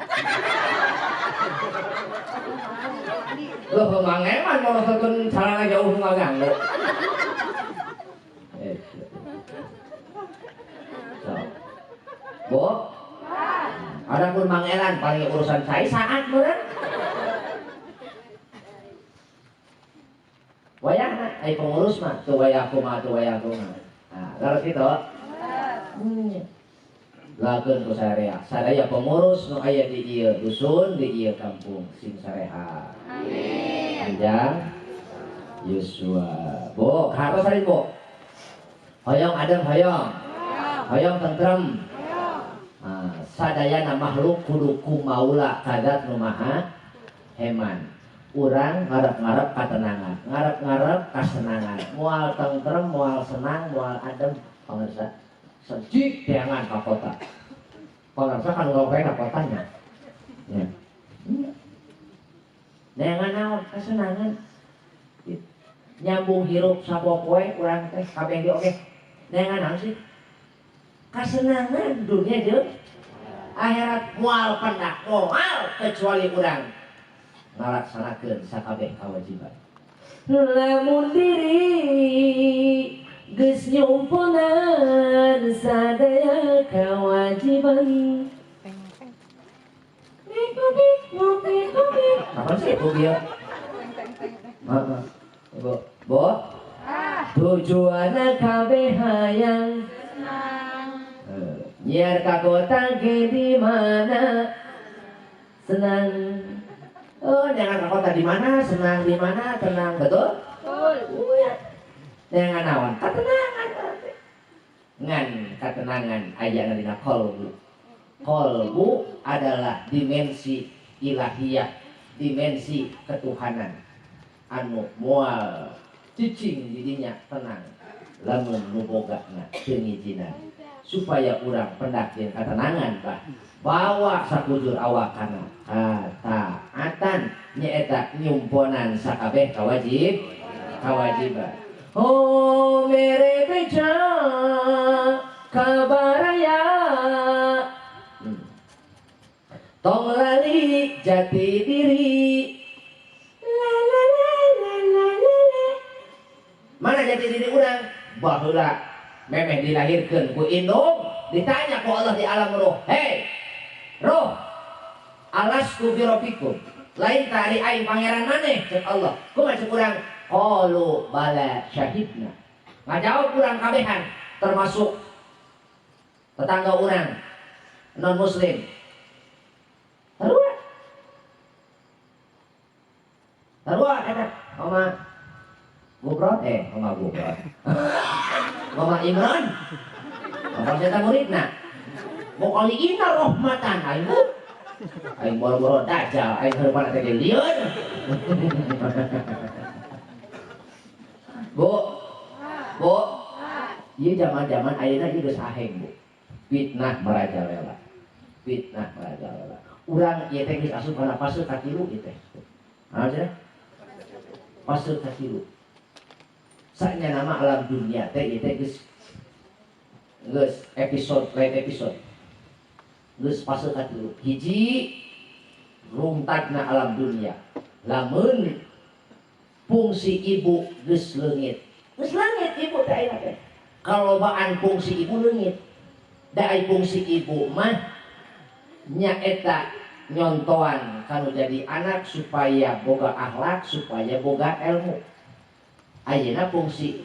Loh, mangeman molosokeun calana jauh ngaganggu. So. Bo, adapun Mang Elan paling urusan saya saat meureun. Wayahna ai pengurus mah teu wayah kumaha teu wayah kumaha. Nah, leres kitu. Lakeun ku sarea. Sadaya pengurus nu aya di ieu dusun, di ieu kampung sing sarehat. Amin. Panjang yuswa. Bo, hartos ari bo. Hoyong adem hoyong. Hoyong tentrem. Nah, sadayana makhluk kudu kumaula kadat nu maha heman. Urang ngarep-ngarep katenangan, ngarep-ngarep kasenangan. Moal tentrem, moal senang, moal adem pangersa. Sejik teangan ka kota. Pangersa kan urang ka kotanya. Ya. Neangan naon kasenangan. Nyambung hirup sapopoe urang teh kabeh ge oge. Neangan naon sih? Kasenangan dunia jeung akhirat moal pendak moal kecuali urang ngalaksanakeun sakabeh kawajiban. Lamun diri geus nyumponan sadaya kewajiban. Apa sih Bu dia? Ibu, Bo. Tujuan kabeh hayang nyiar ka kota ge di mana senang. Oh, jangan ke kota di mana, senang di mana, tenang, betul? Betul. Iya. Jangan naon, katenangan. Ngan katenangan aya dina qalbu. Qalbu adalah dimensi ilahiyah Dimensi ketuhanan anu moal cicing didinya tenang lamun nu bogana teu ngijinan supaya urang pendak jeung katenangan bah bawa sakujur awak kana kataatan nyaeta nyumponan sakabeh kawajiban. Oh mere beja kabaraya tong lali jati diri la la la la la la. Mana jati diri urang? Baheula memeh dilahirkeun ku indung ditanya ku Allah di alam roh, hei roh, alastu birabbikum, lain tari aing pangeran maneh cek Allah. Kumaha cek urang? Qalu bala syahidna. Ngajawab urang kabehan termasuk tetangga urang non muslim. Sarua. Sarua eta mama Gubron mama Gubron. Mama Imran. Mama eta muridna. Mokali ina rahmatan aing. Aing boro-boro dajjal, aing heurepan teh lieur. Bu. Bu. Ieu zaman-zaman ayeuna ieu geus aheng, Bu. Fitnah merajalela. Fitnah merajalela. Urang ieu teh geus asup kana fase katilu ieu teh. Naon cenah? Fase katilu. Saknya nama alam dunia teh ieu teh geus episode lain episode. Geus fase katilu. Hiji rungtagna alam dunia. Lamun fungsi ibu geus leungit. Geus leungit ibu teh ayeuna teh. Kalobaan fungsi ibu leungit. Da ai fungsi ibu mah nyaeta nyontoan kanu jadi anak supaya boga akhlak, supaya boga ilmu. Ayeuna fungsi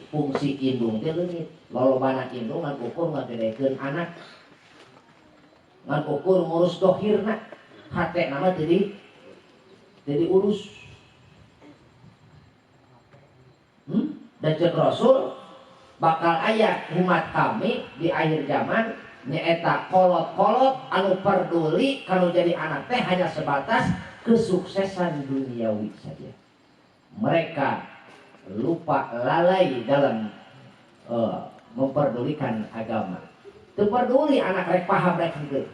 indung teh leungit. Lolobana indung ngan ukur ngagedekeun anak. Ngan ukur ngurus dohirna. Hate nama jadi urus. Dan cek Rasul bakal aya umat kami di akhir zaman nyaeta kolot-kolot anu peduli kalau jadi anak teh hanya sebatas kesuksesan duniawi saja. Mereka lupa lalai dalam memperdulikan agama. Teu peduli anak rek paham rek henteu.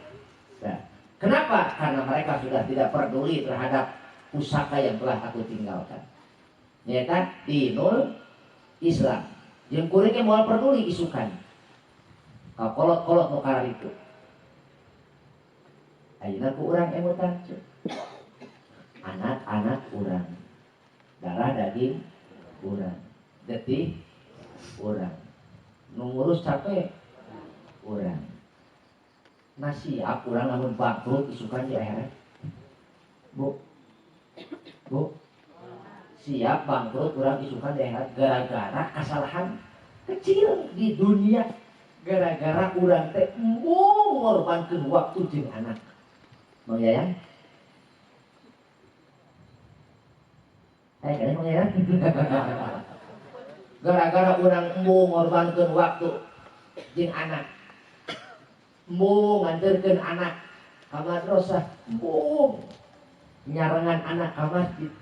Nah, kenapa? Karena mereka sudah tidak peduli terhadap pusaka yang telah aku tinggalkan. Nyaeta dinul Islam. Jeung kuring ge moal peduli isukan. Ka kolot-kolot nu kararitu. Ayeuna ku urang emutan ceu. Anak-anak urang, darah daging urang, getih urang, nu ngurus capek urang. Nah siap urang lamun bangkrut isukan di akhirat. Bu. Bu. Siap bangkrut urang isukan di akhirat gara-gara kesalahan kecil di dunia. Gara-gara urang teh embung ngorbankeun waktu jeung anak. Mang Yayan? Kayaknya Mang Yayan? Gara-gara urang embung ngorbankeun waktu jeung anak. Embung nganterkeun anak ka madrasah, embung nyarengan anak ka masjid.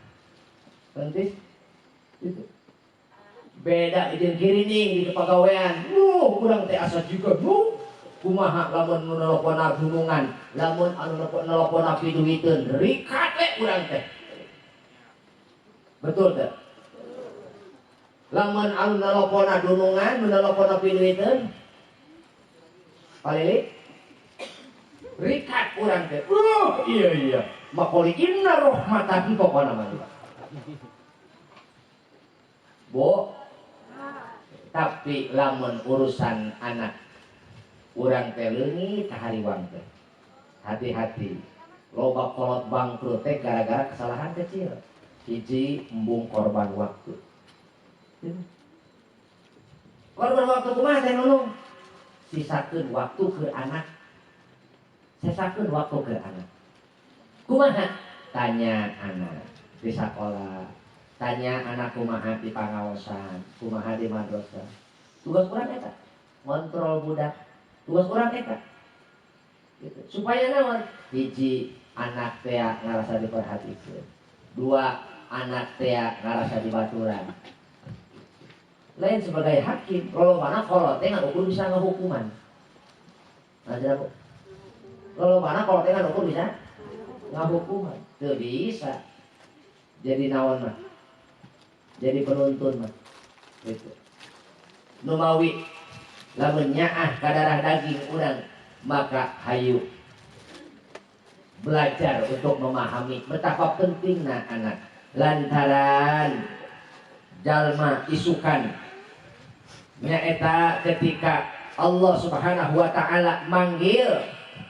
Pentis? Itu. Beda jeung kirining di kepagawean. Urang teh asa jiga kumaha lamun nu nelpon gunungan, lamun anu nelpon piduiteun, rikat we urang teh. Betul teh? Lamun anu nelpon dunungan, nu nelpon piduiteun, Palili rikat urang teh. Iya iya. Makoli inna rahmatan pokona mah. Bu, tapi lamun urusan anak urang teh leungit ka hariwang teh. Hati-hati. Loba kolot bangkrut teh gara-gara kesalahan kecil. Hiji embung korban waktu. Korban waktu kumaha teh nulung? Sisakeun waktu ke anak. Sisakeun waktu ke anak. Kumaha? Tanya anak di sekolah. Tanya anak kumaha di pangaosan, kumaha di madrasah. Tugas urang eta ngontrol budak. Tugas urang eta. Gitu. Supaya naon? Hiji anak teh ngarasa diperhatikeun. Dua anak teh ngarasa dibaturan. Lain sebagai hakim, lolobana kolot teh ngan ukur bisa ngahukuman. Nah, cenah Bu. Lolobana kolot teh ngan ukur bisa ngahukuman. Teu bisa. Jadi naon mah? Jadi penuntun mah. Gitu. Numawi lamun nyaah ka darah daging urang, maka hayu belajar untuk memahami betapa pentingna anak. Lantaran jalma isukan nyaeta ketika Allah Subhanahu wa taala manggil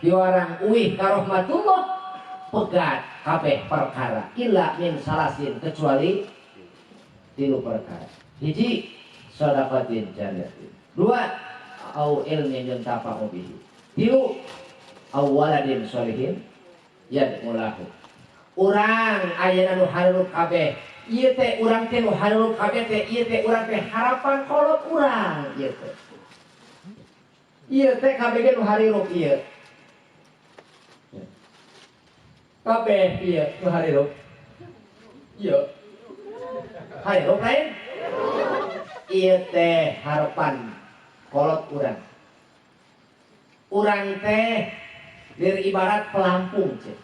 diwarang uih ka rahmatullah, pegat kabeh perkara illa min salasin, kecuali tilu perkara. Hiji, shadaqatin jariyatin. Dua, au ilmin yuntafa'u bihi. Tilu, au waladin sholihin yad'u lahu. Urang ayeuna nu harup kabeh, ieu teh urang teh nu harup kabeh teh, ieu teh urang teh harapan kolot urang ieu teh. Ieu teh kabeh ge nu harirup ieu. Kabeh ieu nu harirup. Ieu. Harirup lain? Ieu teh harapan kolot urang. Urang teh dir ibarat pelampung cek.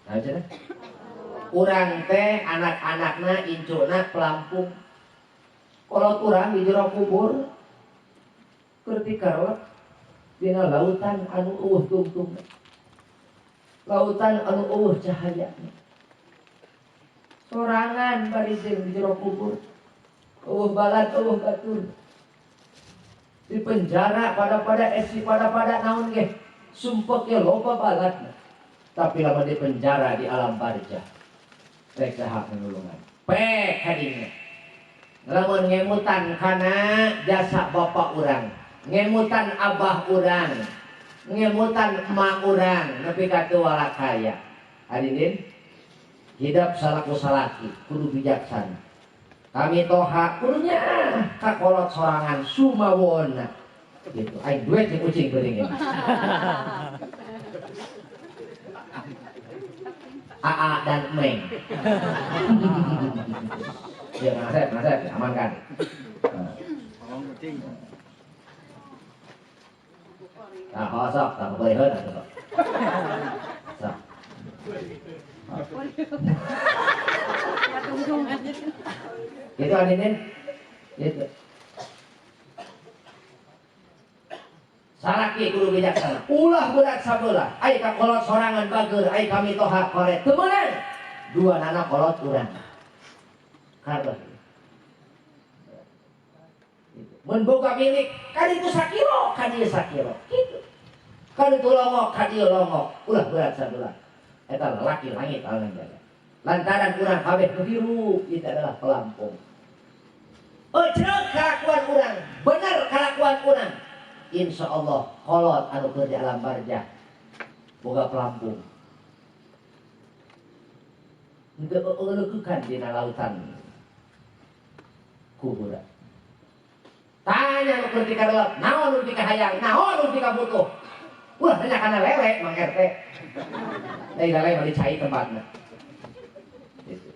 Nah, cenah. Urang teh anak-anakna incuna pelampung. Kolot urang di jero kubur keur dikarot dina lautan anu eueuh tungtungna. Lautan anu eueuh cahayana. Sorangan bari jeung di jero kubur. Eueuh balad eueuh batur. Di penjara pada-pada esi pada-pada naon ge sumpek ge loba baladna. Tapi lama di penjara di alam barzah rek saha nulungan. Pek hadinya. Lamun ngemutan kana jasa bapak urang, ngemutan abah urang, ngemutan emak urang nepi ka teu walakaya. Hadirin, hidup salaku salaki kudu bijaksana. Kami toha kudunya ka kolot sorangan sumawona. Gitu. Aing duet jeung ucing geuning ini. AA dan Meng. Ya, Mas Asep, amankan. Ngomong kucing. Nah, kalau sok, tak boleh heun atuh sok. Sok. Gitu Adinin. Gitu. Salaki kudu bijaksana. Ulah berat sabelah. Ai ka kolot sorangan bager, ai kami toha koret. Teu meunang. Dua nana kolot urang. Karena mun boga milik, kan itu sakilo, kan ieu sakilo. Gitu. Kan itu longok, kan ieu longok. Ulah berat sabelah. Eta lalaki langit alam jaga. Lantaran urang kabeh nu hirup, itu adalah pelampung. Eceuk kalakuan urang, bener kalakuan urang. Insya Allah kolot anu keur di alam barzah boga pelampung. Henteu eueuh-eueuhkeun dina lautan kuburan. Tanya nu keur dikarelep, naon nu dikahayang, naon nu dikabutuh. Ulah nanya kana lele Mang RT. Lain lele mah dicai tempatna. Gitu.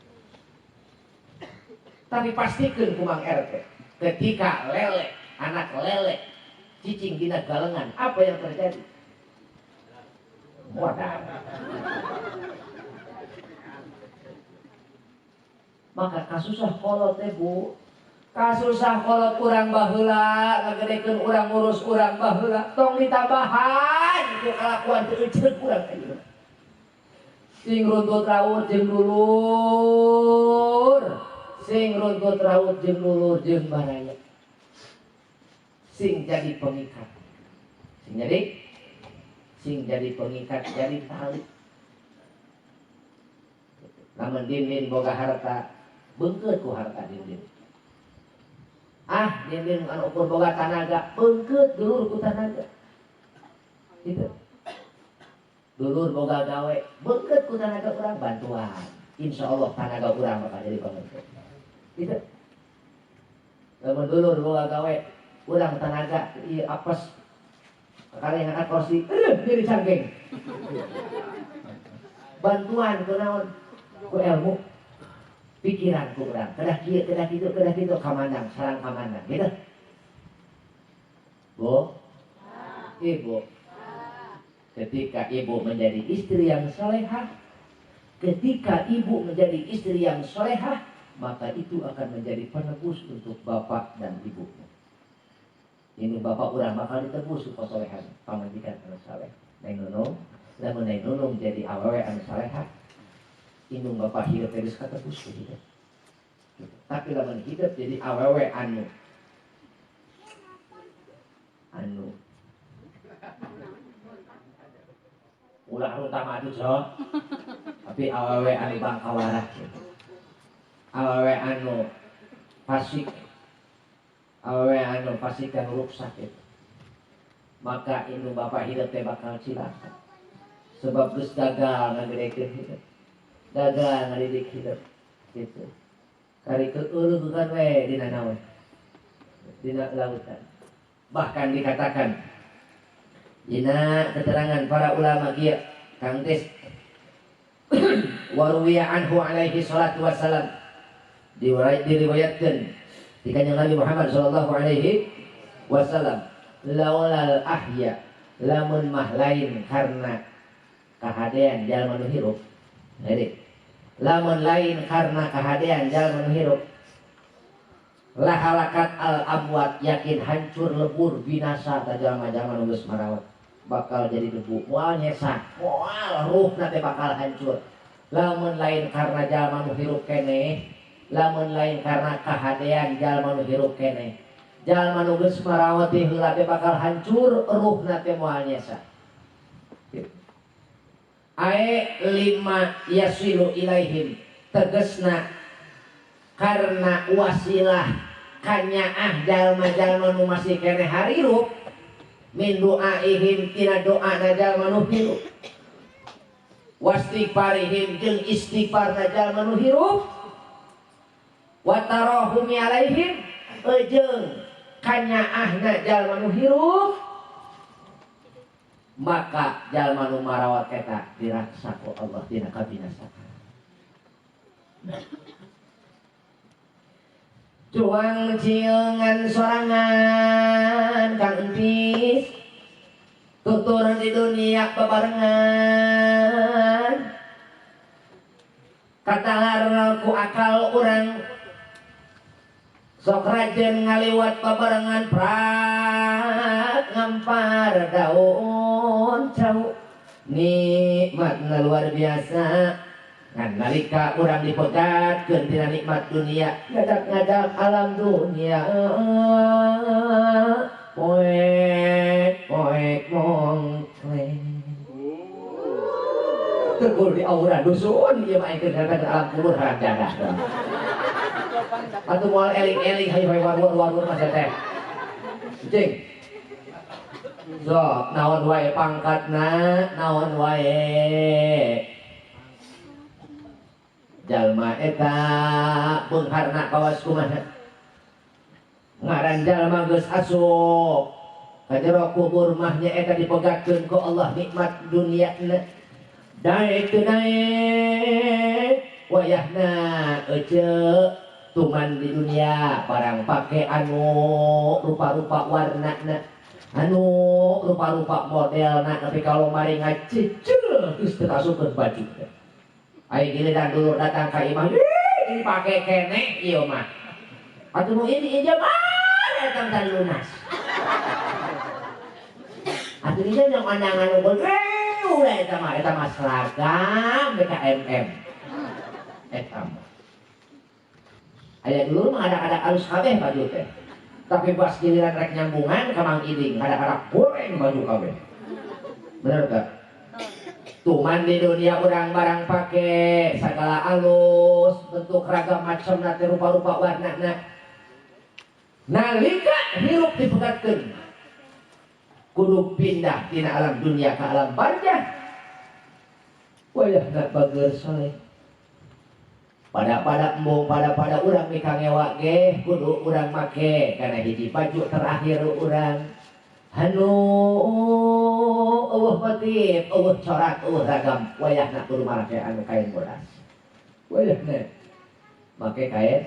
Tapi pastikeun ku Mang RT, ketika lele, anak lele cicing dina galengan, apa yang terjadi? Modal. Maka kasusah kolot teh Bu, kasusah kolot urang baheula, ngagedekeun urang ngurus urang baheula, tong ditambahan ku kalakuan teu euceuk urang ayeuna. Sing runtut raut jeung dulur, sing runtut raut jeung dulur jeung baraya. Sing jadi pengikat. Sing jadi? Sing jadi pengikat, jadi tali. Lamun dindin boga harta, beungkeut ku harta dindin. Ah, dindin anu ukur boga tanaga, beungkeut dulur ku tanaga. Gitu. Dulur boga gawe, beungkeut ku tanaga urang bantuan. Insya Allah tanaga urang bakal jadi pangeukeut. Gitu. Lamun dulur boga gawe, urang tanaga ieu apes. Kali ngangkat kursi, jadi cangkeng. Bantuan ku naon? Ku ilmu. Pikiran ku urang kedah kieu, kedah kitu, kedah kitu, kamandang sarang kamandang gitu. Bu, ibu, ketika ibu menjadi istri yang solehah, ketika ibu menjadi istri yang solehah, maka itu akan menjadi penebus untuk bapak dan ibunya. Ini bapak urang bakal ditebus ku solehan, pamajikan anu saleh. Neng Nunung, lamun Neng Nunung jadi awewe anu salehah, indung bapak hidup geus katebus ku hidup. Tapi lamun hidup jadi awewe anu anu ulah runtah madu so, tapi awewe anu bangkawarah gitu. Awewe anu fasik, awewe anu fasik dan rusak gitu. Maka indung bapak hidup teh bakal cilaka. Sebab geus gagal ngagedekeun hidup, gagal ngadidik hidup gitu. Kari keuleuh bukan we dina naon? Dina lautan. Bahkan dikatakan dina keterangan para ulama kieu Kang Tis waruwiya anhu alaihi salatu wassalam, diriwayatkeun di kanjeng Nabi Muhammad sallallahu alaihi wasallam, laulal ahya, lamun mah lain karena kahadean jalma nu hirup. Jadi lamun lain karena kahadean jalma nu hirup, lahalakat al amwat, yakin hancur lebur binasa ta jalma-jalma nu geus marawat, bakal jadi debu, moal nyesa, moal ruhna teh bakal hancur. Lamun lain karena jalma nu hirup keneh, lamun lain karena kahadean jalma nu hirup keneh, jalma nu geus marawat teh heula teh bakal hancur, ruhna teh moal nyesa. Ae lima yasilu ilaihim, tegesna karena wasilah kanyaah jalma-jalma nu masih keneh harirup, min duaihim tina doa jalma nu hirup, wastighfarihim jeung istighfarna jalma nu hirup, wa tarahumi alaihim jeung kanyaahna jalma nu hirup, maka jalma nu marawat eta diraksa ku Allah dina kabinasaan. Cuang ciengan sorangan Kang Entis, tutur di dunia bebarengan, katalar ku akal urang sok rajin ngaliwat bebarengan, prak ngampar daun cau, nikmatna luar biasa. Ngan nalika urang dipegatkeun tina nikmat dunia, ngadak-ngadak alam dunia, poek poek mongkleng tegul di aura dusun ieu mah aing keur alam kubur haram jadah. Atuh moal eling-eling hayu hayu warur-warur mah teh. Cing. Sok naon wae pangkatna, naon wae jalma eta beungharna kawas kumaha. Ngaran jalma geus asup ka jero kubur mah nya eta dipegatkeun ku Allah nikmat duniana. Daek teu daek wayahna ece tuman di dunia barang pake anu rupa-rupa warnana, anu rupa-rupa modelna, tapi kalau mari ngacicil geus teu kasupkeun baju teh. Ai giliran dulur datang ka imah, ini pake keneh ieu mah. Atuh nu ini ieu mah datang tadi lunas. Atuh ieu yang pandangan unggul, ulah eta mah seragam BKMM. Eta mah. Aya dulur mah ada-ada alus kabeh baju teh. Tapi pas giliran rek nyambungan ka Mang Iding, ada-ada goreng baju kabeh. Bener teu? Tuman di dunia urang barang pake segala alus, bentuk ragam macam na teh rupa-rupa warnana. Nalika hirup dipegatkeun kudu pindah tina alam dunia ke alam barzah. Wayahna bager soleh. Pada-pada embung, pada-pada urang mikangewa ge kudu urang make kana hiji baju terakhir urang. Anu eueuh motif, eueuh corak, eueuh ragam, wayahna kudu make anu kain bodas. Wayahna Make kain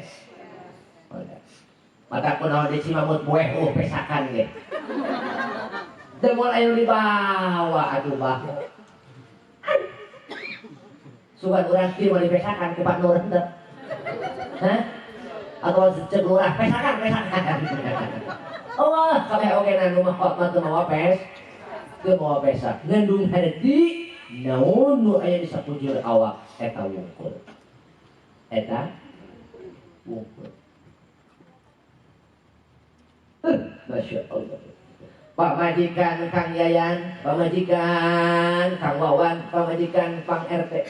bodas. Mata kunaon di Cimamut bueh pesakan ge. Teu moal aya nu dibawa atuh bah. Sugan urang kieu moal dipesakan ku Pak Nur henteu. Hah? Atau cek lurah pesakan pesakan. Oh, kabeh oge na nu mah mah teu mawa pes. Teu mawa pesak. Ngandung harti naon nu aya di sakujur awak eta wungkul. Eta wungkul. Masya Allah. Pamajikan Kang Yayan, pamajikan Kang Wawan, pamajikan Pang RT,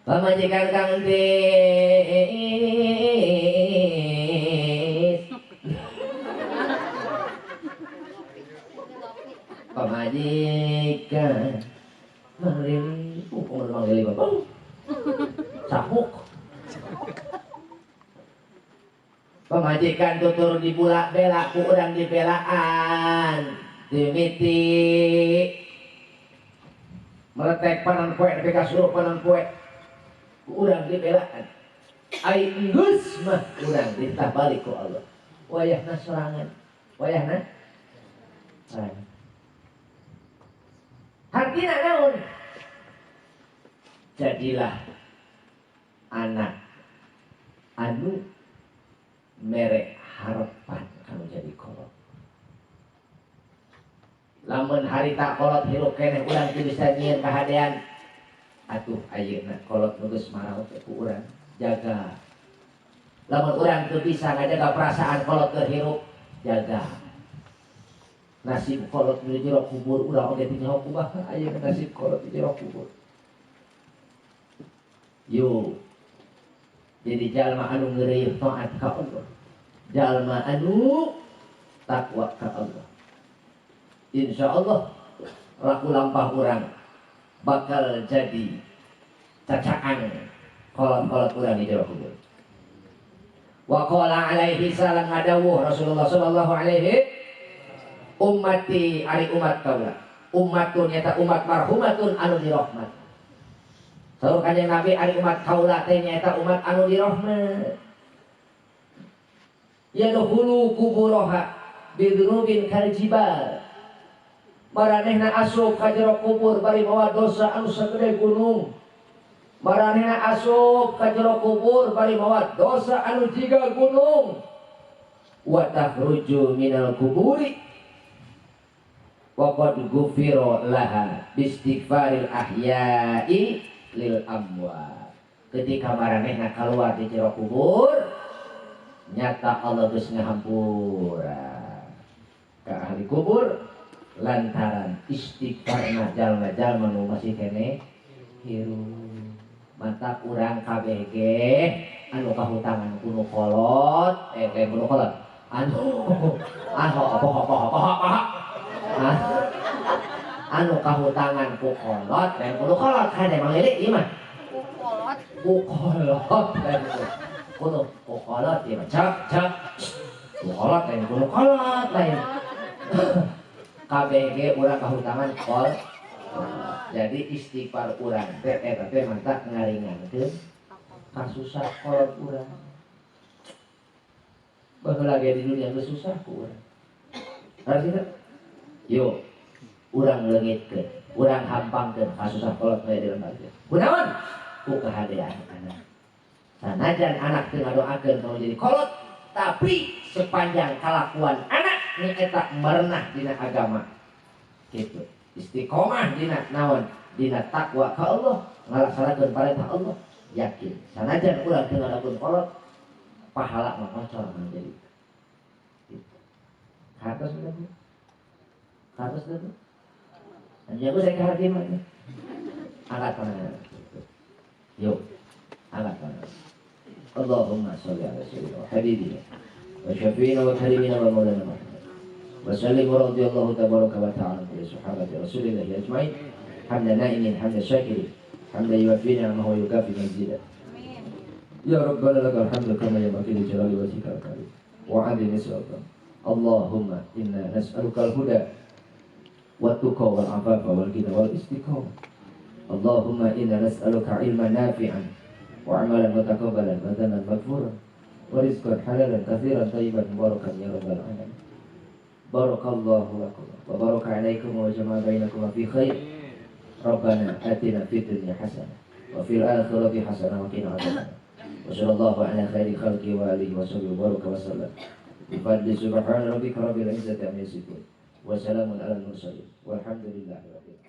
pamajikan Kang Tis, pamajikan Mang Lili, Mang Lili bapak, sabuk. Pamajikan tutur dibulak bela ku urang dibelaan dimiti meretek panon poe nepi ka suruh panon poe ku urang dibelaan ai enggeus mah urang ditah balik ku Allah wayahna sorangan wayahna sorangan hartina naon jadilah anak anu merek harapan kalau jadi kolot. Lamun harita kolot hirup keneh urang teu bisa nyieun kahadean. Atuh ayeuna kolot nu geus maraot ku urang jaga. Lamun urang teu bisa ngajaga perasaan kolot keur hirup, jaga. Nasib kolot nu di jero kubur urang oge teu nyaho kumaha ayeuna nasib kolot di jero kubur. Yo. Jadi jalma anu ngeureuh taat ka Allah. Jalma anu takwa ka Allah. Insyaallah laku lampah urang bakal jadi cacaan kolot-kolot urang di jero kubur. Wa qala alaihi salam ngadawuh Rasulullah sallallahu alaihi ummati ari umat kaula. Ummatun nyata umat marhumatun anu dirahmat. Saur kanjeng Nabi ari umat kaula teh nyaeta umat anu dirahmat. Yadkhulu kuburoha bidzunubin kaljibal. Maranehna asup ka jero kubur bari mawa dosa anu sagede gunung. Maranehna asup ka jero kubur bari mawa dosa anu jiga gunung. Wa takhruju minal kuburi wa qad ghufira laha bistighfaril ahya'i lil amwat. Ketika maranehna keluar di jero kubur nyata Allah geus ngahampura ka ahli kubur lantaran istighfarna jalma-jalma nu masih keneh hirup. Mata urang kabeh ge anu kahutangan ku nu kolot ku nu kolot anu anu apa anu kahutangan ku kolot lain ku kolot kan emang lirik ieu mah ku kolot lain ku kolot ieu mah cak cak ku kolot lain ku kolot lain kabeh ge urang kahutangan kol. Jadi istighfar urang teh eta teh mantap ngaringankeun kasusah kolot urang. Baheula ge di dunia geus susah ku urang. Harus yo urang leungitkeun, urang hampangkeun kasusah kolot we di lembar teh. Kunaon? Ku kahadean anak. Sanajan anak teu ngadoakeun kamu jadi kolot, tapi sepanjang kalakuan anak nyaeta merenah dina agama. Gitu. Istiqomah dina naon? Dina takwa ka Allah, ngalaksanakeun parentah Allah, yakin. Sanajan urang teu ngalakukeun kolot, pahala mah ngocor menjadi. Gitu. Hartos udah Bu? Hartos udah Bu? Hanya aku saya keharti mah. Angkat tangan. Yuk, angkat tangan. Allahumma sholli ala sayyidina wa habibina wa syafi'ina wa karimina wa maulana Muhammad. Wa sallim wa radhiyallahu tabaraka wa ta'ala ala sahabati Rasulillah ajma'in. Hamdan na'imin, hamdan syakirin, hamdan yuwaffi ni'amahu wa yukafi mazidah. Ya Rabbana lakal hamdu kama yanbaghi li jalali wajhikal karim wa 'azimi sultanik. Allahumma inna nas'aluka al-huda wat-tuqa wal-'afafa wal-ghina wal-istiqamah. Allahumma inna nas'aluka 'ilman nafi'an Wa amalan mutaqabbalan wa dhanban maghfuran wa rizqan halalan katsiran thayyiban mubarakan ya rabbal alamin. Barakallahu lakum wa baraka alaikum wa jama'a bainakum fi khair. Rabbana atina fid dunya hasanah wa fil akhirati hasanah wa qina adzabannar. Wa sallallahu ala khairi khalqi wa alihi wa sahbihi wa baraka wa sallam. Bi fadli subhana rabbika rabbil izzati amma yasifun. Wa salamun alal mursalin. Walhamdulillahi rabbil alamin.